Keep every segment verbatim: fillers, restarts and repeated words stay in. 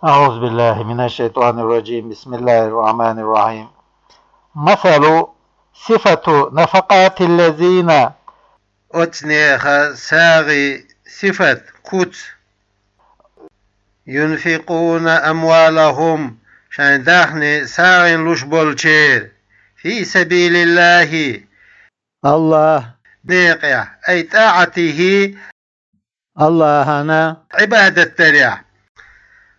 أعوذ بالله من الشيطان الرجيم. بسم الله الرحمن الرحيم. مثل, صفة, نفقات الذين, оцу нехан сагӀин сифат, куц, ينفقون أموالهم, шайн дахни сагӀина луш болчеран, في سبيل الله, АллахӀан некъехь, أي طاعته, АллахӀана Ӏибадат дарехь.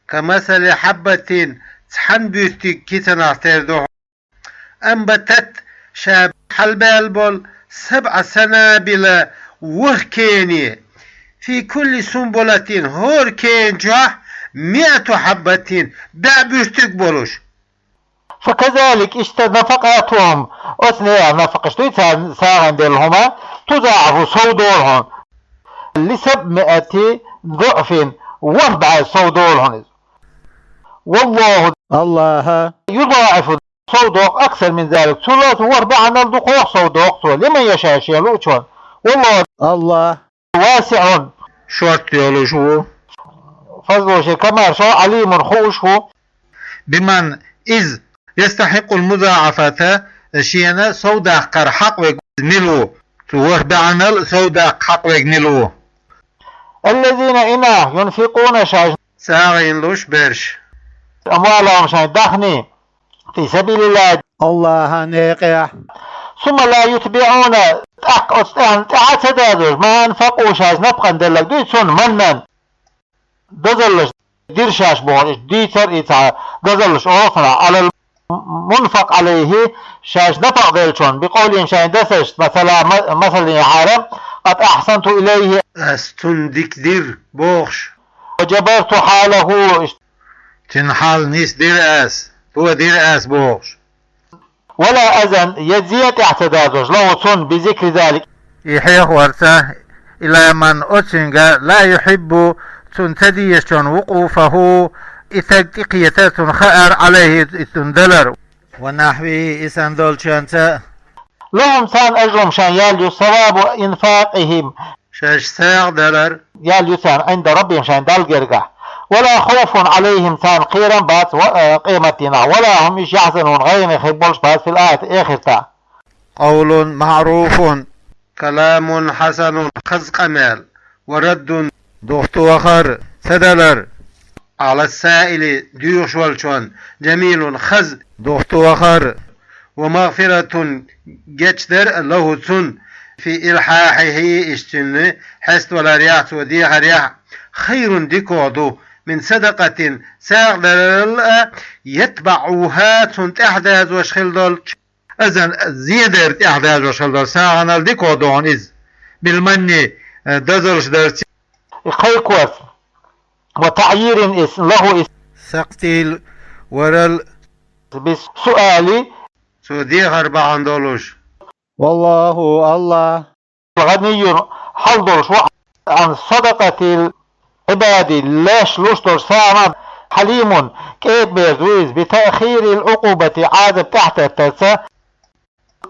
كمثل حبة, цхьана буьртиг кицанах тера ду хьуна. أنبتت, ша хьалабаьлла болу, سبع سنابل, ворхӀ кене, في كل سنبلة, хӀора кена чохь, مئة حبة, бӀе буьртиг болуш. فكذلك, иштта, نفقاتهم, оцу нехан нафакъаш дуй, царна сагӀина делла хӀума, تضاعف, сов долу хьуна, لسبعمائة ضعف, ворхӀ бӀе сов долу хьуна иза. والله, АллахӀа, يضاعف, сов доккху, أكثر من ذلك, цул а ворхӀ бӀенал дукхох сов доккху Цо, لمن يشاء, Шен луучунна. والله, АллахӀ, واسع, шорта йолуш ву, فضله, Шен комаьршо, عليم, хууш ву. بمن, иза, يستحق المضاعفة, шена сов даккхар хьакъ верг мила ву, цу ворхӀ бӀенал сов даккха хьакъ верг мила ву. الذين, и нах, ينفقون, шаьш сагӀина луш берш, أموالهم, шайн дахни, في سبيل الله, АллахӀан некъехь, ثم لا يتبعون, тӀаккха оцу тӀехь а ца дадош, ما أنفقوا, шаьш напхана делларг дуй цунна, منًا, дозаллаш дира шаьш бохуш, иштта дийцар и цхьа дозаллаш олу цунах, على المنفق عليه, шаьш напха деллачунна, بقولهم, шайн дешнашца, مثلًا, ма-, масалан, хьара, قد أحسنت إليه, ас цунна дика дира бохуш, وجبرت حاله, иштта, цуьнан хьал нисдира ас, тодира ас бохуш. ولا أذى, я зе а тӀехь ца дадош, له, цунна, بذكر ذلك, и хьехорца, إلى من, оцуьнга, لا يحب, цунна ца дезачунна, وقوفه, и стаг тӀекхетар, цунна хаар, عليه, и цунна далар. ونحوه, и санна долчуьнца. لهم, царна, أجر, шайн ял ю, ثواب إنفاقهم, шаьш сагӀа далар, ял ю царна, عند ربهم, шайн Далла гергахь. ولا خوف عليهم, царна кхерам бац, ва-, э, къематдийнахь. ولا هم, уьш, يحزنون, гӀайгӀане хир болуш бац, في الآخرة, эхартахь. قول معروف, كلام حسن, хаза къамел, ورد, духьтохар, ца далар, على السائل, доьхуш волчунна, جميل, хаза, духьтохар, ومغفرة, гечдар, له, цунна, في إلحاحه, иштта цуьнан хьеставаларехь, цо дехарехь, خير, дикагӀа ду, من صدقة, сагӀа дарал а, يتبعها, цунна тӀаьхьадазош хила долчу, أذى, зедар тӀаьхьадазош хила долу, сагӀанал дикагӀа ду хьуна иза, بالمن, э, дозаллаш дарца, кхайкхорца, وتعيير, и, له, и, сакхтийла варал, بالسؤال, цо дехар бахьана долуш. والله, АллахӀ, غني, хьал долуш ву, عن صدقة العباد, лаьш луш долчу сагӀанах, حليم, кӀеда-мерза ву иза, بتأخير العقوبة, Ӏазап тӀаьхьатеттарца,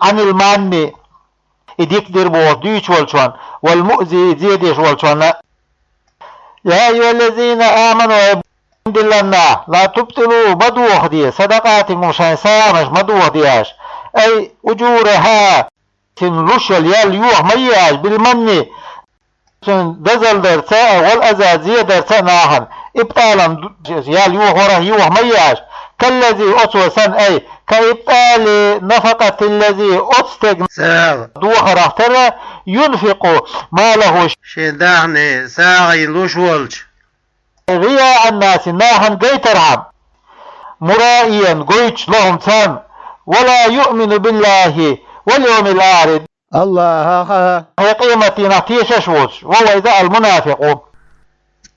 عن المانع, и дика дира бохуш дуьйцуш волчунна, والمؤذي, зе деш волчунна. يا أيها الذين آمنوا, ай, диллина нах, لا تبطلوا, ма дохаде, صدقاتكم, шайн сагӀанаш ма дохаде аша, أي أجورها, цуьнан луш йолу ял йоха ма е аша, بالمن, цуьнан дозалла дарца а, والأذى, зе дарца а нахана, إبطالا, ял йохорах йоха ма е аша, كالذي, оцо санна, أي كإبطال نفقة الذي, оцу стеган сагӀа дохарах тера, ينفق ماله, шен дахни сагӀина луш волчу, رياء الناس, нахана гайтархьама, مرائيا, гойтуш, لهم, царна, ولا يؤمن بالله واليوم الآخر, АллахӀах а, къематдийнах тешаш а воцуш, وهو, иза, المنافق.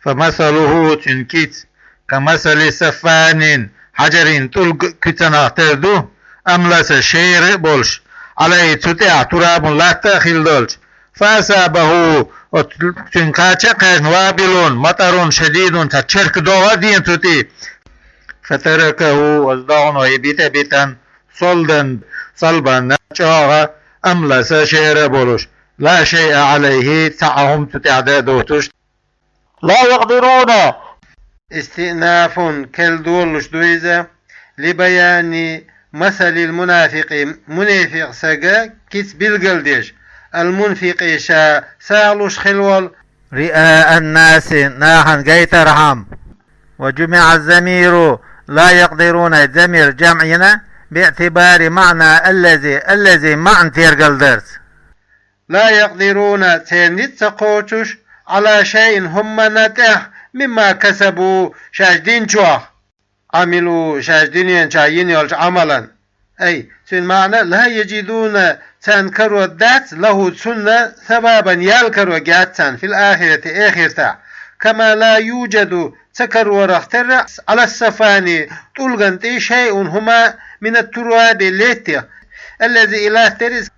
فمثله, цуьнан кица, كمثل صفوان, хьажарийн тӀулг куьцанах тера ду, أملس, шера а болуш, عليه, цу тӀехь, تراب, латта а хилла долчу, فأصابه, оцу цуьнан кхача а кхаьчна, وابل, مطر شديد, цхьа чехка догӀа а деана цу тӀе, فتركه, оцу догӀано и битӀе битина, صلدا, صلبا, чӀогӀа, أملس, шера а болуш, لا شيء عليه, цхьа а хӀума цу тӀехь дан а доцуш. لا يقدرون, Истиънафун, кхел долуш ду иза, либаяни масалил мунафикъи, мунафикъ сага кица билгалдеш, алмунфикъи, ша сагӀа луш хила волу, риаъан-наси, нахана гайтархьама. Ва жумиъа замиру ла якъдируна, замир жамъ йина, биътибари маъна аллази, аллази маъна тергалдарца. Ла якъдируна, церан ницкъ ца кхочуш, Ӏала шайин, хӀуманна тӀехь, мимма касабу, шаьш динчохь, Ӏамилу, шаьш дуьнен чохь йина йолчу Ӏамалан. Ай, цуьнан маьӀна, ла яжидуна, царна карор дац, лаху, цунна, савабан, ял карор яц царна, фил ахирати, эхиртахь, кама ла южаду, ца карорах терра, Ӏала сафани, тӀулган тӀе, шайъун, хӀума, мина тураби, леттех, аллази, и латта дерриг,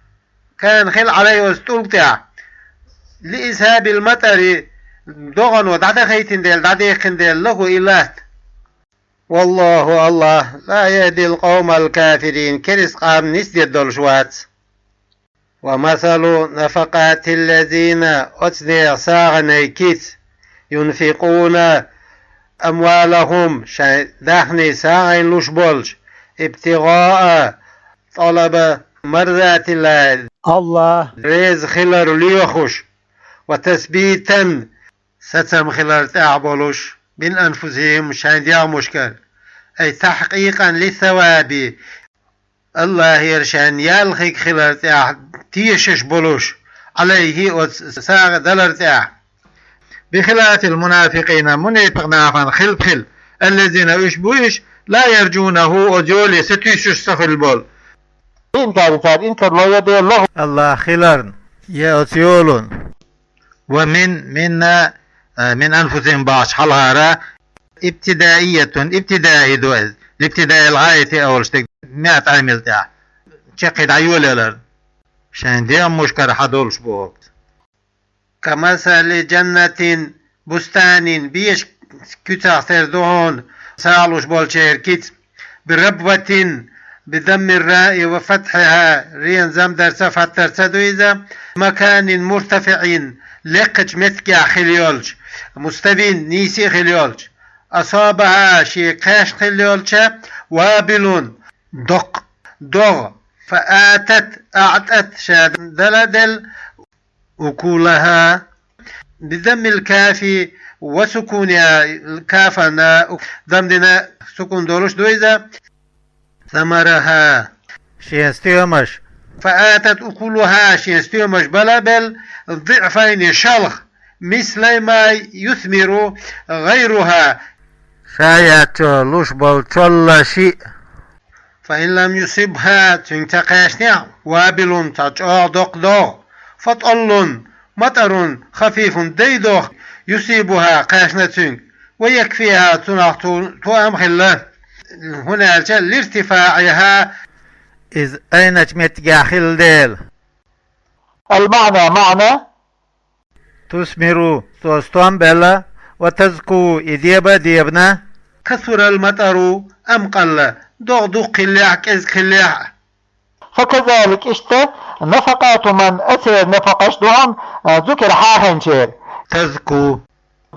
кана, хила, Ӏалайхи, оцу тӀулга тӀехь, ли исхабил матари, догӀано дӀадахийтина дела, дӀадаьккхина дела, лаху, и латта. Валлаху, Аллах, ла яхдил къавмал кафирин, керста къам нисдеш долуш вац. Ва масалу нафакъатиллазина, оцу нехан сагӀанийн кица, юнфикъуна амвалахум, шайн даьхни, сагӀийна луш болчу, ибтигъаа, тӀалаба, мардатиллахи, Аллах реза хилар лоьхуш, ва тасбитан, сацам хилар тӀехь болуш, мин анфусихим, шайн дегӀмашкара, ай, тахькъикъан лиссаваби, Аллахера шайн ял хиг хилар тӀехь тешаш болуш, Ӏалайхи, оцу сагӀа далар тӀехь. Бихилафил мунафикъина, мунафикъ нахана хилла хила, аллазина, уьш бу уьш, ла яржунаху, оцу йоле сатуьйсуш ца хилла болу. Инкари цара инкарло я дела лаху, Аллах хиларна, я оцу йолун. Ва мин, минна, а, мин анфусихим бахча хьалхара, ибтидаиятун, ибтидаи ду иза, либтидаил гӀаяти олуш дерг, меат Ӏамил тӀехь, чекхе дӀайолаялар, шайн дегӀмашкара хьадолуш боху. Камасали жаннатин, бустанин, бешан куьцах тера ду хьуна, сагӀа луш болчеран кица, бирабватин, бидаммир раи ва фатхьиха, рен зам дарца, фатхьа дарца ду иза, маканин муртафиъин, лекхачу меттигехь хила йолчу, муставин, нийса а хила йолчу, асабаха, шен кхаьчна хила йолча, вабилун, доккха догӀа, фаатат, аътат, ша дала а делла, укулаха, бидаммил кафи ва сукуниха, кафана дам дина, сукун долуш ду иза, самараха, шен стоьмаш, фаатат укулаха, шен стоьмаш бала а белла, диъфайни, шалха, мислай ма юсмиру гӀайруха, ша яьччо луш болу чолла шиъ. Фа ин лам юсибха, цуьнга ца кхаьчнехь, вабилун, цхьа чӀогӀа доккха догӀа, фа тӀаллун, матӀарун, хафифун, дай догӀа, юсибуха, кхаьчна цуьнга, ва якфиха, цунах ту-, тоам хилла, хӀунда аьлча лиртифаӀиха, иза айначу меттигехь хилла дела. Ал-маъна, маъна, тусмиру, цо стом белла, ва тазку, и деба а дебана, касурал матӀару ам къалла, догӀа дукха хиллехь а, кӀезиг хиллехь а. Факазалик, иштта, нафакъату ман, оцеран нафакъаш ду хьуна, а, зукира хьахийнчеран, тазку,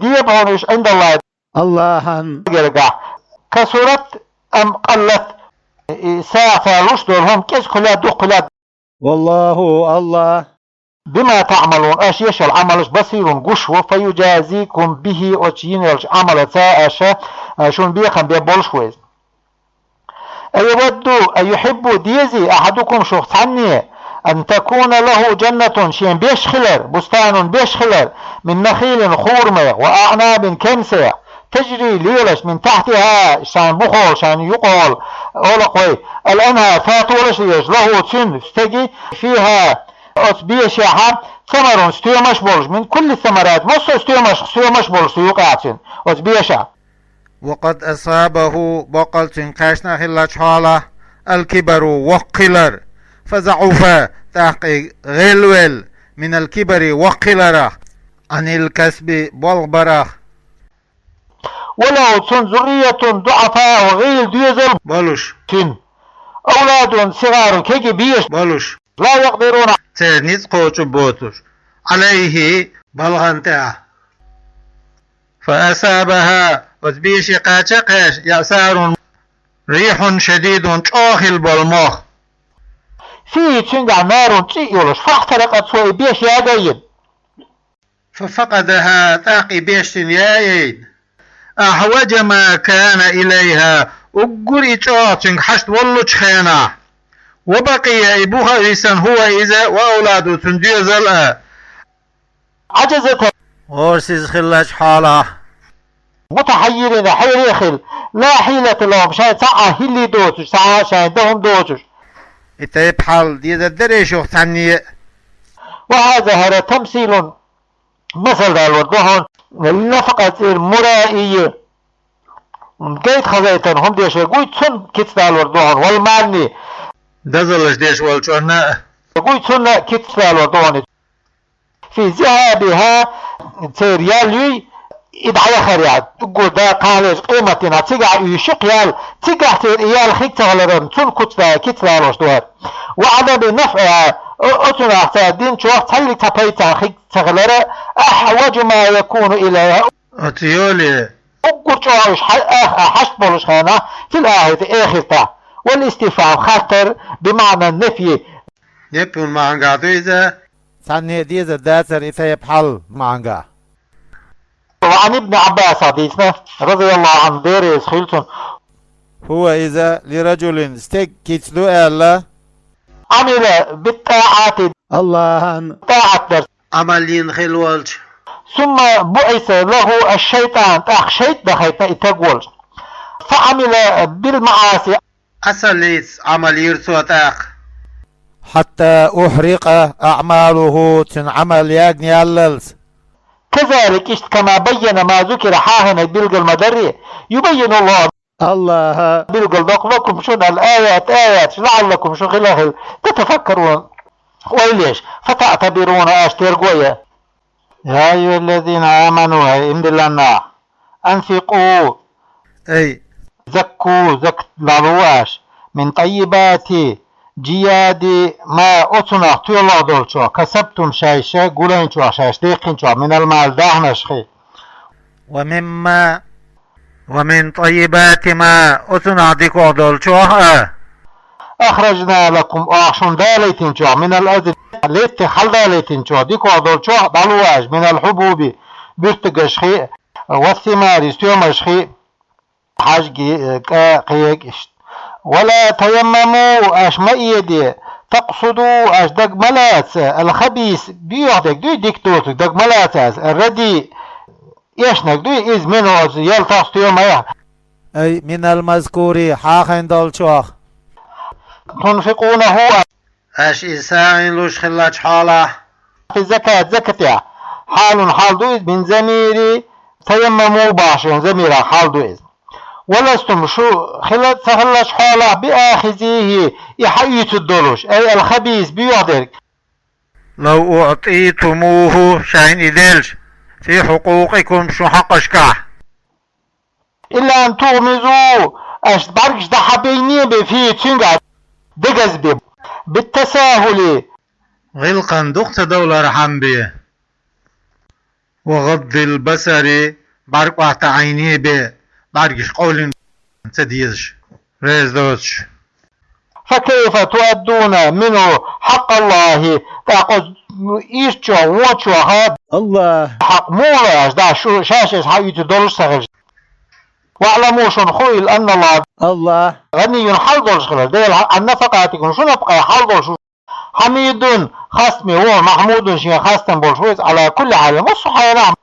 деба хьуна уьш ӀиндаллахӀи, Аллахьан гергахь, касурат ам къаллат, и сагӀа луш долу хӀума кӀезиг хуьлуьйту, дукха хуьлуьйту. Валлаху, Аллах, бима таъмалун, аша еш йолу Ӏамалаш, басирун, гуш ву, фа южазикум бихи, оцу йина йолчу Ӏамалаца аша, а, шуна бекхам беш болуш ву иза. Айавадду, айюхиббу, дезий, ахьадукум, шух цхьанне, ан такуна лаху жаннатун, шен беш хилар, бустанун, беш хилар, мин нахилин, хурмех, ва аънабин, кемсех, тажри, лелаш, мин тахьтиха, шайн бухахула, шайн юкъахула, олакхой, ал-анхар, фатолаш лелаш, лаху, цуьнан, стеги, фиха, оцу бешехьа, самарун, стоьмаш болуш, мин кулли самарат, массо а стоьмаш, стоьмаш болуш цу юкъахь цуьнан, оцу бешахь. Ва къад асабаху, боккъал цуьнга кхаьчна хиллачу хьолахь, ал-кибару, воккха хилар, фа заӀуфа, тӀаккха и гӀелвелла, минал кибари, воккха хиларах, Ӏанил касби, болх барах. Ва лаху, цунна, зурриятун дуӀафау, гӀийла доьзал болуш, цуьнан, авладун сигӀарун, кегий беш болуш, ла якъдируна, церан ницкъ кхочуш боцуш, Ӏалайхи, балхана тӀехь. Фа асабаха, Оцу беше кхача а кхаьчна, إعصار, ريح شديد, чӀогӀа хилла болу мох. فيه, цуьнгахь نار, цӀе а йолуш, فاحترق, цо и беш ягийна. ففقدها, тӀаккха и беш цуьнан яйна. أحوج ما كان إليها, уггар и чӀогӀа цуьнга хьашт воллучу хенахь. وبقي, и буха а висина, هو, иза, وأولاده, цуьнан доьзал а. عجزة, гӀорасиза хиллачу хьолахь. متحيرين, хьайре а хилла. لا حيلة لهم, шайн цхьа а хӀилла доцуш, цхьа а шайн дан хӀума доцуш. И тайпа хьал дезар дарий шух цхьанне а? وهذا, хӀара, تمثيل, масал далор ду хьуна, للنفقة المرائي, гайта хазийтина хӀума деш верг вуй, цунна кица далор ду хьуна, والمان, дозаллаш деш волчунна а, вуй, цунна кица далор ду хьуна. في ذهابها, церан ял юй, и дӀаяхарехь, уггар да кхалерчу къематдийнахь цигахь уьйшуш ю-кх ял, цигахь церан и ял хиг ца хиларна, цунна куц да-, кица далош ду хӀара. وعدم نفعها, о-, оцунах цара динчух цхьаьллиг цхьа пайда царна хиг ца хилар, أحوج ما يكون إليها, оцу йоле, уггар чӀогӀа уьш хьа-, а-, а-, хьашт болуш хенахь, في الآخرة, эхартахь. والاستفهام, хаттар, بمعنى النفي. Нефюн маьӀнехь ду иза. Цхьанне а дезар дацара и тайпа хьал маьӀнехь. وعن ابن عباس, хьадийцина, رضي الله عنه, Дела реза хуьлда цунна. هو, иза, لرجل, стеган кица ду аьлла. عمل بالطاعة, АллахӀан тӀаӀат дар. Ӏамал йина хилла волчу. ثم بعث له الشيطان, тӀаккха шайтӀа дахийтина и стаг волчу. فعمل بالمعاصي, Ӏесаллица Ӏамал йира цо тӀаккха. حتى أحرق أعماله, цуьнан Ӏамал ягна яллалц. كذلك, иштта, كما بين ما ذكر, хьахийнарг билгал ма дарра, يبين الله, АллахӀа билгал доккху, لكم, шуна, الآيات, аяташ, لعلكم, шу хила хила, تتفكرون, ойла еш, فتعتبرون, аша терго а ян. يا أيها الذين آمنوا, хӀай иман диллина нах, أنفقوا, ай, زكوا, закат луш ву аша, من طيبات, جياد, ما, оцунах тоьлла долчух, كسبتم, шайша гулайначух, шайша даьккхинчух, من المال, даьхнашхий. ومما, ومن طيبات ما, оцунах дикох долчух а, أخرجنا لكم, оха шуна далийтинчух, من الأرض, лаьттах хьаладалийтинчух, дикох долчух дӀалуш ву аша, من الحبوب, буьртигашхий, والثمار, стоьмашхий, хьаьжкӀий, э, кӀа, кхин иштта. ولا تيمموا, аша ма эдий, تقصدوا, аша дага ма лаца, الخبيث, боьха дерг дуй, дика доцург дага ма лаца аша, الرديء, эшнарг дуй иза, منه, оцу ялтах, стоьмах, أي من المذكور, хьахийна долчух. تنفقونه, аша иза сагӀина луш хиллачу хьолахь. في الزكاة, закатехь, حال, хьал ду иза, من ضمير تيمموا бохучу замирах хьал ду иза. ولستم, шу хила ца хиллачу хьолахь, بآخذيه, и хьаоьцур долуш, أي الخبيث, боьха дерг. لو أعطيتموه, шайна и делча, في حقوقكم, шун хьакъашкахь. إلا أن تغمضوا, аша бӀаьргаш дӀахьабайне бен, فيه, цуьнгахь, дегаза бен, بالتساهل, гӀиллакхана дукха ца довлархьама бен, وغض البصر, бӀаьрг охьатаӀийне бен, бӀаьргаш къовлина ца дезаш, реза доцуш. فكيف تؤدون منه حق الله, тӀаккха оцу ирччохь, вончохь, АллахӀан хьакъ муха ло аша, да, шу, шаьш иза хьаоьцур долуш ца хилча. واعلموا, шуна хуийла, أن الله, АллахӀ, غني, хьал долуш хилар Дела, عن نفقاتكم, шун напхех хьал долуш ву, حميد, хастаме ву, محمود, шен хастам болуш ву иза, على كل حال, массо а хьолахь.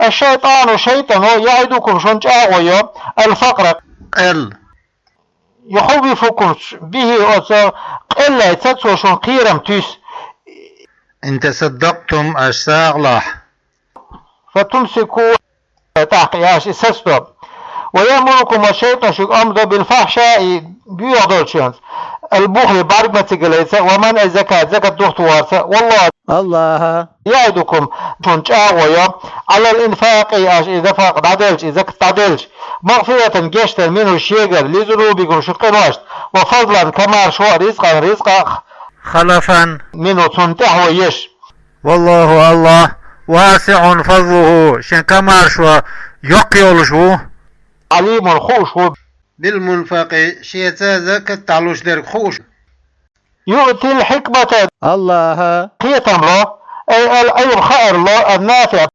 الشيطان, шайтӀано, يعدكم, шуна чӀагӀо йо, الفقر, къел, يخوفكم به, оцу къеллица цо шуна кхерам туьсу. إن تصدقتم, аша сагӀа лахь. فتمسكوا, тӀаккха аша и сацадо. ويأمركم, оцу шайтӀано шуьга омра до, بالفحشاء, боьха долчуьнца, البخل, бӀаьрг ма ца гиларца, ومنع الزكاة, закат духтаварца, والله, АллахӀ, يعدكم, шуна чӀагӀо йо, على الإنفاق, аша и нафакъа дӀаделча, и закат дӀаделча, مغفرة, гечдар, منه, шегара, لذنوبكم, шун къиношна, وفضلا, комаьршо, رزقا, ризкъах, خلفا, منه, цунна тӀаьхьо еш. والله, АллахӀ, واسع فضله, шен комаьршо йоккха йолуш ву. عليم хууш ву. بالمنفق шеца закат дӀалуш дерг хууш. يؤتي الحكمة Аллаха кхетам ло, أي العلم хаар ло, النافع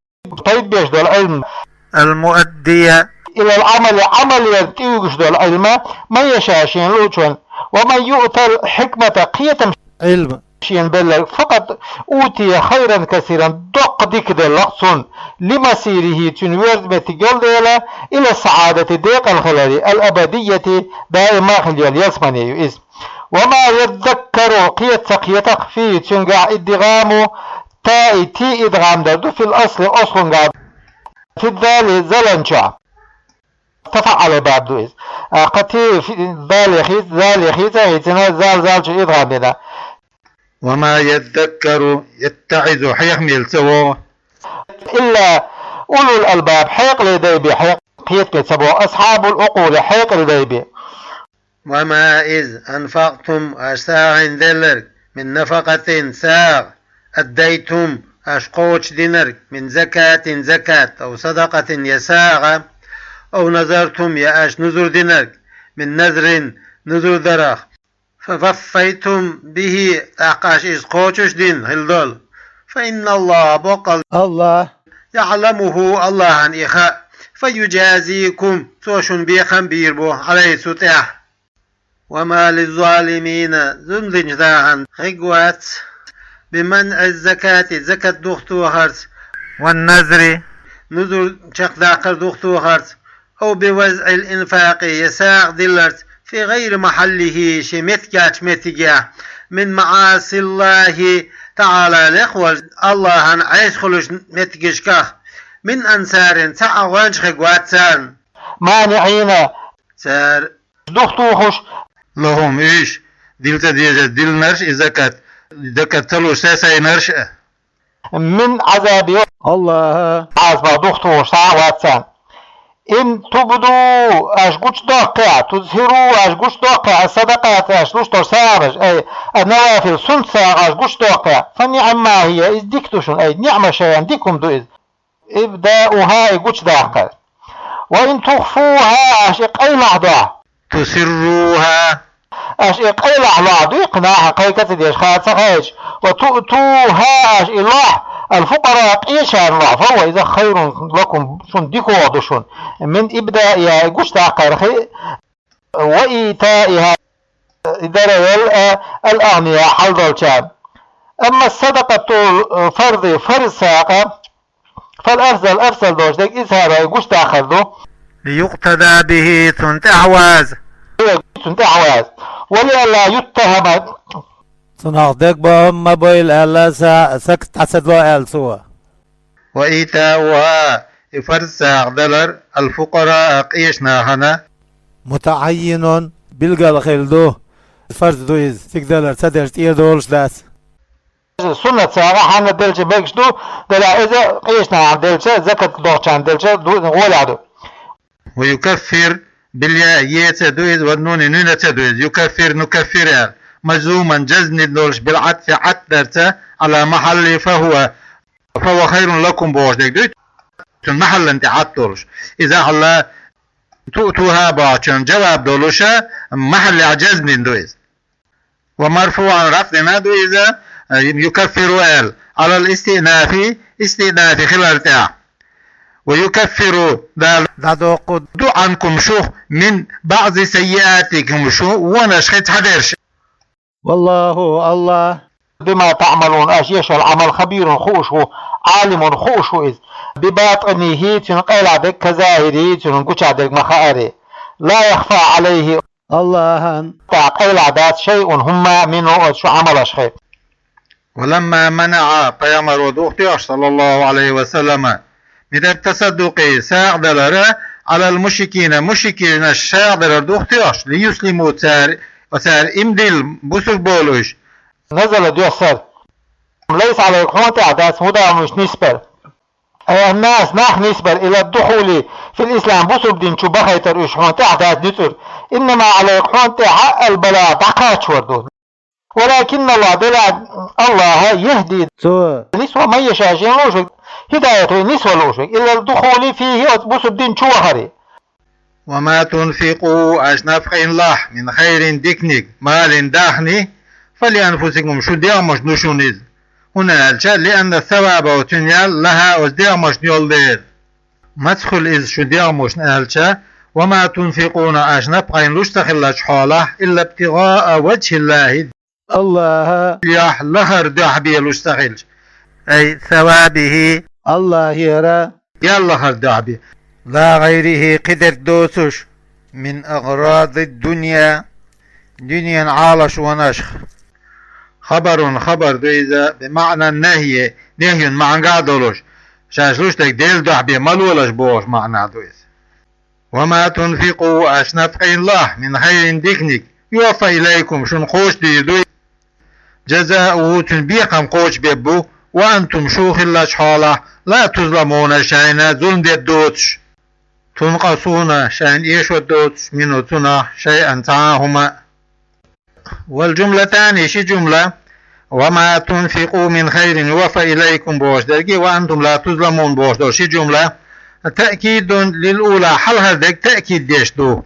пайда беш долу Ӏилма. المؤدي إلى العمل Ӏамалера тӀе уьгуш долу Ӏилма, من يشاء шена луучунна. ومن يؤت الحكمة кхетам Ӏилма шена белларг, فقد أوتي خيرا كثيرا доккха дика делла цунна, لمصيره цуьнан верза меттиг йолу дела, إلى السعادة декъала хиларе, الأبدية даима хила йолу ялсамане ю иза. وما يذكر кхета ца кхетакх فيه цуьнгахь إدغام التاء ти идгӀам дар ду في الأصل ослунгахь في الذال залан чохь. تفعل баб ду иза. А, кхин ти фи-, дале хийца, зале хийца, хийцина, зал, зал чу идгӀам бина. وما يذكر يتعظ хьехамелла ца вогӀу. إلا أولو الألباب хьекъале дай бен хьекъ-, кхетаме ца богӀу, أصحاب العقول хьекъал дай бен. وما إذا أنفقتم аш сагӀина делларг, من نفقة сагӀа, أديتم аш кхочушдинарг, من زكاة закат, أو صدقة я сагӀа, أو نذرتم я аш нузур динарг, من نذر нузур дарах, فوفيتم به тӀаккха аш иза кхочушдина хила долу, فإن الله боккъал Аллах يعلمه Аллахьан и хаьа, فيجازيكم цо шуна бекхам бийр бу عليه цу тӀехь. وما للظالمين зулам динчу нахана хиг вац, بمنع الزكاة закат духтохарца, والنذر нузур чекхдаккхар духтохарца, أو بوضع الإنفاق я сагӀа дилларца, في غير محله шен меттигехь, меттигехь, من معاصي الله تعالى лекха волчу Аллахьан Ӏеса хуьлуш меттигашкахь, من أنصار цхьа а гӀоьнча хиг вац царна, مانعين цара духтухуш, لهم уьш, дила ца дезар диллинарш и закат, закат ца луш сесайнарш а. من عذاب Аллаха Ӏазапах духтухуш цхьа а вац царна. إن تبدوا аш гучудоккхехь, تظهروا аш гучудоккхехь, الصدقات аш луш долу сагӀанаш, أي النوافل суннат сагӀа аш гучудоккхехь, فنعما هي иза дика ду шуна, أي نعم شيئا дика хӀума ду иза. إبداؤها и гучудаккхар. وإن تخفوها аш и къайлахь дохь, تسروها аш и къайлахь лохь дуй, кхин нахана кхайка ца деш, хаа ца хаьча, وتؤتوها аш и лохь, الفقراء къечарна лохь, فهو иза خير لكم шуна дикогӀа ду шуна, من إبدائها и гучудаккхарх, وإيتائها и дарал, а, الأغنياء хьалдолчарна. أما الصدقة الفرض фарз сагӀа, فالأفضل أفضل долуш дерг إظهارها гучудаккхар ду. ليقتدى به цунна тӀаьхьаваза. Цунна тӀаьхьаваза. ولئلا يتهم цунах дегабовла ма бойла аьлла, са-, сагат дӀа ца до аьлла цо. وإيتاؤها и фарз сагӀа далар, الفقراء къечу нахана, متعين билггал хилла ду, фарз ду иза, цига далар ца дерш тӀера долуш дац. Суннат сагӀа хьанна делча мегаш ду, делахь иза къечу нахана делча, закат дохчарна делча ду-, гӀолехь ду. ويكفر بالياء еца ду иза, والنون нуьнаца ду иза, يكفر نكفر аьлла. مجزوما жазмина долуш, بالعطف Ӏатф дарца, على محل فهو فهو خير لكم бохуш дерг дуй, цуьнан махьаллан тӀе Ӏатф долуш. Иза хьалла تؤتوها бохучун жаваб долуша, махьаллехь жазмина ду иза. ومرفوعا рафӀ дина ду иза, يكفر аьлла, على الاستئناف, истиънаф хилар тӀехь. ويكفر Дала дӀадоккху ду, عنكم шух, من بعض سيئاتكم шун вонаш хи цхьадерш. والله Аллах بما تعملون аш еш йолу Ӏамал خبير хууш ву, عالم хууш ву иза, بباطنه цуьнан къайлахь дерг, كظاهره цуьнан гучахь дерг ма хааре. لا يخفى عليه Аллахьан тӀехь къайлахь дац, شيء хӀумма, منه оцу шун Ӏамалашхи. ولما منع пайхамаро духтоьхуш, صلى الله عليه وسلم, من التصدق сагӀа далара, على المشركين мушрикинаш сагӀа далар духтоьхуш, ليسلموا цара, цара иман дилла, бусург болуш. نزل доьссар. ليس عليك хьуна тӀехь дац, هداهم уьш нисбар. أي الناس нах нисбар, إلى الدخول في الإسلام бусург дин чу бахайтар уьш хьуна тӀехь дац нуьцкъар. إنما عليك хьуна тӀехь البلاغ дӀакхачор ду. ولكن الله, белахь АллахӀа, يهدي, цо нисва, من يشاء, шийна луъушверг, хӀидаят, нисва луъушверг, إلى الدخول فيه, оцу бусалба дин чу вахаре. وما تنفقوا, аша нафакъ йина лахь, من خير, диканиг, مال, даьхни, فلأنفسكم, шун дегӀмашна ду шуна иза. ХӀунда аьлча, لأن الثواب, оцун ял, لها, оцу дегӀмашна йолу дела. Маца хуьлу иза шун дегӀмашна аьлча, وما تنفقون, аша нафакъ йина луш ца хиллачу хьолахь, إلا ابتغاء وجه الله, АллахӀан лахара дуьхьа бен луш ца хилча, أي ثوابه, АллахӀера ял лахара дуьхьа бен, لا غيره, кхидерг доцуш, من أغراض الدنيا, дуьненан Ӏалашонашха. خبر, хабар ду иза, بمعنى النهي, нахьйин маьӀнехь долуш, шаьш луш дерг Делан дуьхьа бен ма лолаш бохуш маьӀна ду иза. وما تنفقوا, аша нафакъ йина лахь, من خير, диканиг, يوف إليكم, шуна кхочушдийр ду. جزاؤه, цуьнан бекхам кхочушбийр бу, وأنتم, шу хиллачу хьолахь, لا تظلمون, шайна зулам дер доцуш. تنقصون, шайна эшор доцуш, منه, цунах, شيئا, цхьа а хӀума. والجملتان, ши жумла, وما تنفقوا من خير يوف إليكم бохуш дерг, وأنتم لا تظلمون бохуш долу ши жумла, تأكيد للأولى, хьалхара дерг таъкид деш ду.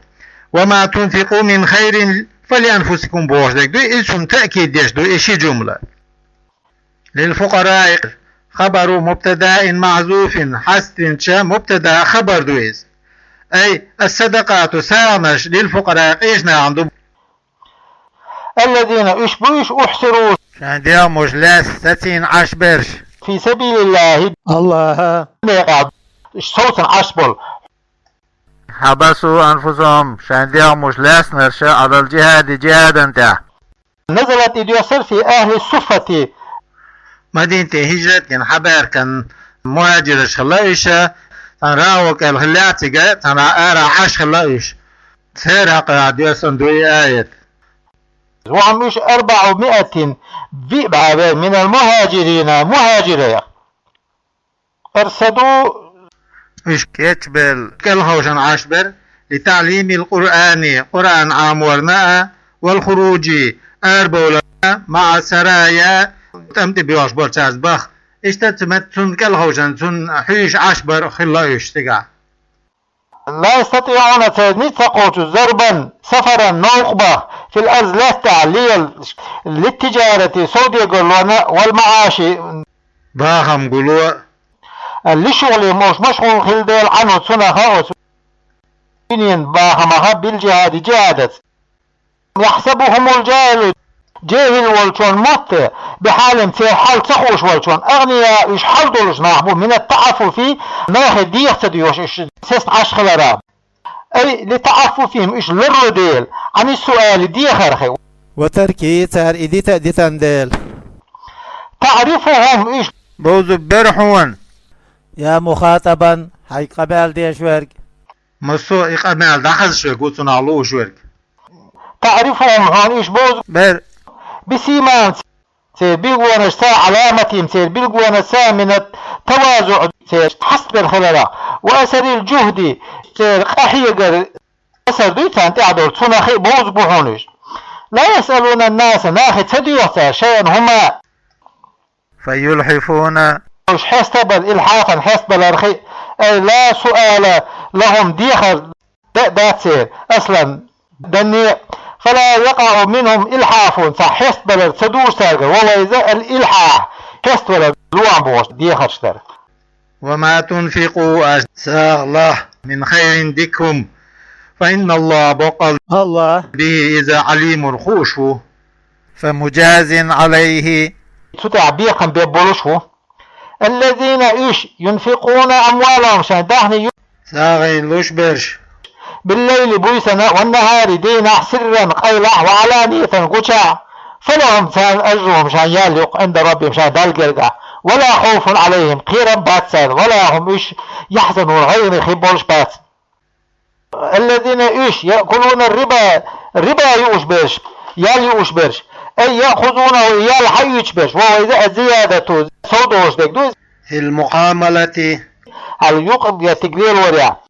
وما تنفقوا من خير فلأنفسكم бохуш дерг ду, иза цунна таъкид деш ду, и ши жумла. للفقراء, خبر مبتدأ محذوف, хьаздинча мубтада хабар ду иза. أي الصدقات, сагӀанаш, للفقراء, къечу нахана ду. الذين, уьш бу уьш, أحصروا, шайн дегӀмаш лаьцна сацийна Ӏаш берш, في سبيل الله, АллахӀан некъахь, уьш совцина Ӏаш болу. حبسوا أنفسهم, шайн дегӀмаш лаьцнарш, على الجهاد, жихӀадан тӀехь. نزلت, и доьссира, في أهل الصفة, Мадинате хӀижрат гина хьабаьхкина мухӀажираш хилла уьш, цхьана рагӀу кӀел хиллехь цига, цхьана ара Ӏаш хилла уьш. Церан хьокъехь доьссина ду и аят. وهم уьш أربعمائة, виъ бӀе вер, من المهاجرين, мухӀажирайх. أرصدوا, уьш кечбелла, кӀелхьовшан Ӏаш бер, لتعليم القرآن, Къуръан Ӏаморна а, والخروج, арабовларна, مع السرايا, тӀам тӀе боьлхуш болчаьрца баха. Иштта цу мет-, цунна кӀелхьовшан, цунна хьуьйсуш Ӏаш бар хилла уьш цигахь. لا يستطيعون, цара ницкъ ца кхочу, ضربا, سفرا, новкъа баха, في الأرض, лаьтта тӀехь, ليل, للتجارة, совдегарлонна, والمعاش, бахам гуло а. لشغلهم, уьш машгӀул хилла дела, عنه, цунах, оцу дуьненан бахамах, بالجهاد, жихӀадаца. يحسبهم الجاهل, жехӀил волчунна мотт, بحالهم, церан хьал ца хууш волчунна, أغنياء, уьш хьал долуш нах бу, من التعفف, нахе дегӀ ца доьхуш, уьш сесна Ӏаш хиларах. أي لتعففهم, уьш ларло дела, عن السؤال, дехарх. وتركه, цара и дита а дитина дела. تعرفهم, уьш бовза бер хьуна, يا مخاطبا, хьайга къамел деш верг. Массо а и къамел дӀахазаш верг ву, цунах лууш верг. تعرفهم, хьуна уьш бовза бер. بسيماهم, церан билгалонашца, على وجوههم, церан билгалонашца, من التواضع, церан хьастабер хиларах, وأثر الجهد, церан къахьегар асар дуй царна тӀехь долу, цунах хи а бовза бу хьуна уьш. لا يسألون الناس, нахе ца доьху цара, شيئا, хӀума. فيلحفون, уьш хьестабар, إلحافا, хьестабаларх, أي لا سؤال لهم, дехар дац церан, أصلا, данне а. فلا يقع منهم إلحاف, цхьа хьестабалар ца ду уьш цаьрга, وهو, иза, الإلحاح, хьестабалар, лоам бохуш дехарш дар. وما تنفقوا, аша сагӀа лахь, من خير, дика хӀума, فإن الله, баккъалла, АллахӀ, به, иза, عليم, хууш ву. فمجاز عليه, цу тӀехь бекхам беш болуш ву. الذين, уьш, ينفقون أموالهم, шайн даьхни ю-, сагӀина луш берш, بالليل, буьйсанна, والنهار, дийнахь, سرا, къайлахь, وعلانية, гучахь, فلهم, царна, أجرهم, шайн ял юкъ, عند ربهم, шайн Далла гергахь, ولا خوف عليهم, кхерам бац царна, ولا هم, уьш, يحزنون, гӀайгӀане хи болуш бац. الذين, уьш, يأكلون الربا, риба юуш берш, ял юуш берш, أي يأخذونه, ял хьаоьцуш берш, وهو, иза, الزيادة, сов долуш дерг ду иза, في المعاملة, хьал юкъаметтиг лелорехь,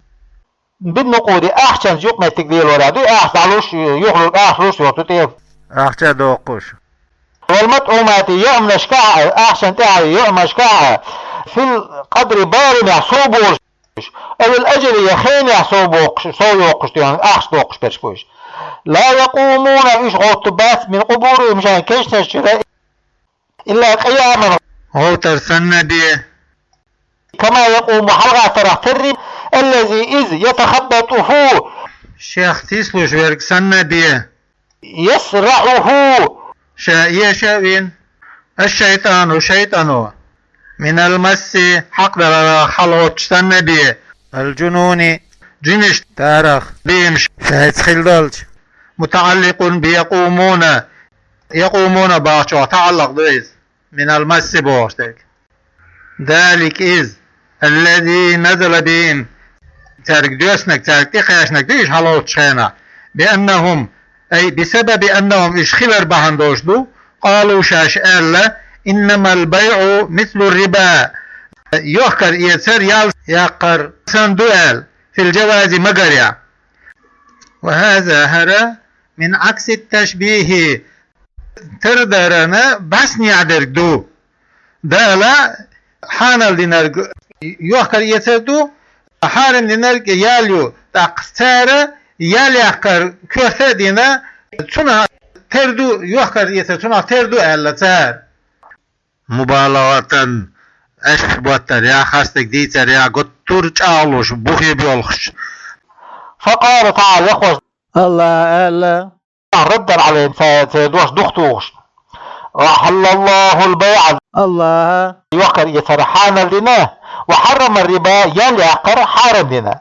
بالنقود, ахчанца юкъаметтиг лелорехь ду, ахча дӀалуш, юхалург ахча луш йолу цу тӀе, ахча а доккхуш. المطعومات, яамашка а, ахчан тӀехьа яамашка а, في القدر, барамехь сов болуш, أو الأجل, я хенехь сов боккхуш, сов йоккхуш дегӀан ахча доккхуш берш бу уьш. لا يقومون, уьш гӀоттур бац, من قبورهم, шайн кешнаш чуьра, إلا قياما, гӀовттар санна бен, كما يقوم, хьалхарчарах терра, الذي, иза, يتخبطه, шех тийсалуш верг санна бен, يصرعه, ша эша а вина, الشيطان, шайтӀано, من المس, хьакхадаларах хьалагӀоттуш санна бен, الجنون, жинаш, тӀарах, биймаш шайца хилла долчу, متعلق بيقومون, يقومون бохучух таӀаллакъ ду иза, من المس бохуш дерг. ذلك, иза, الذي نزل بهم, цаьрга доьссинарг, цаьрга тӀекхаьчнарг ду иза хьалагӀоттучу хенахь, بأنهم, أي بسبب أنهم, уьш хилар бахьана долуш ду, قالوا, шаьш аьлла, إنما البيع مثل الربا, йохкар-эцар ял яккхар санна ду аьлла, في الجواز, магарехь. وهذا, хӀара, من عكس التشبيه, тардаран бӀаьснехь дерг ду. Дала хьанал динарг, йохкар-эцар ду, хьарам динарг ял ю, тӀаккха цара ял яккхар коьрта а дина, цунах тера ду, йохкар-эцар цунах тера ду аьлла цара. МубалагӀатан, аьшпаш боттарехь, хастаг дийцарехь, гуттар а чӀагӀлуш, бухе боьлхуш. فقال تعالى, Яххьош АллахӀа аьлла, ردا عليهم, церан дош духатухуш: وأحل الله البيع, АллахӀа йохкар-эцар хьанал дина, وحرم الربا, ял яккхар хьарам дина.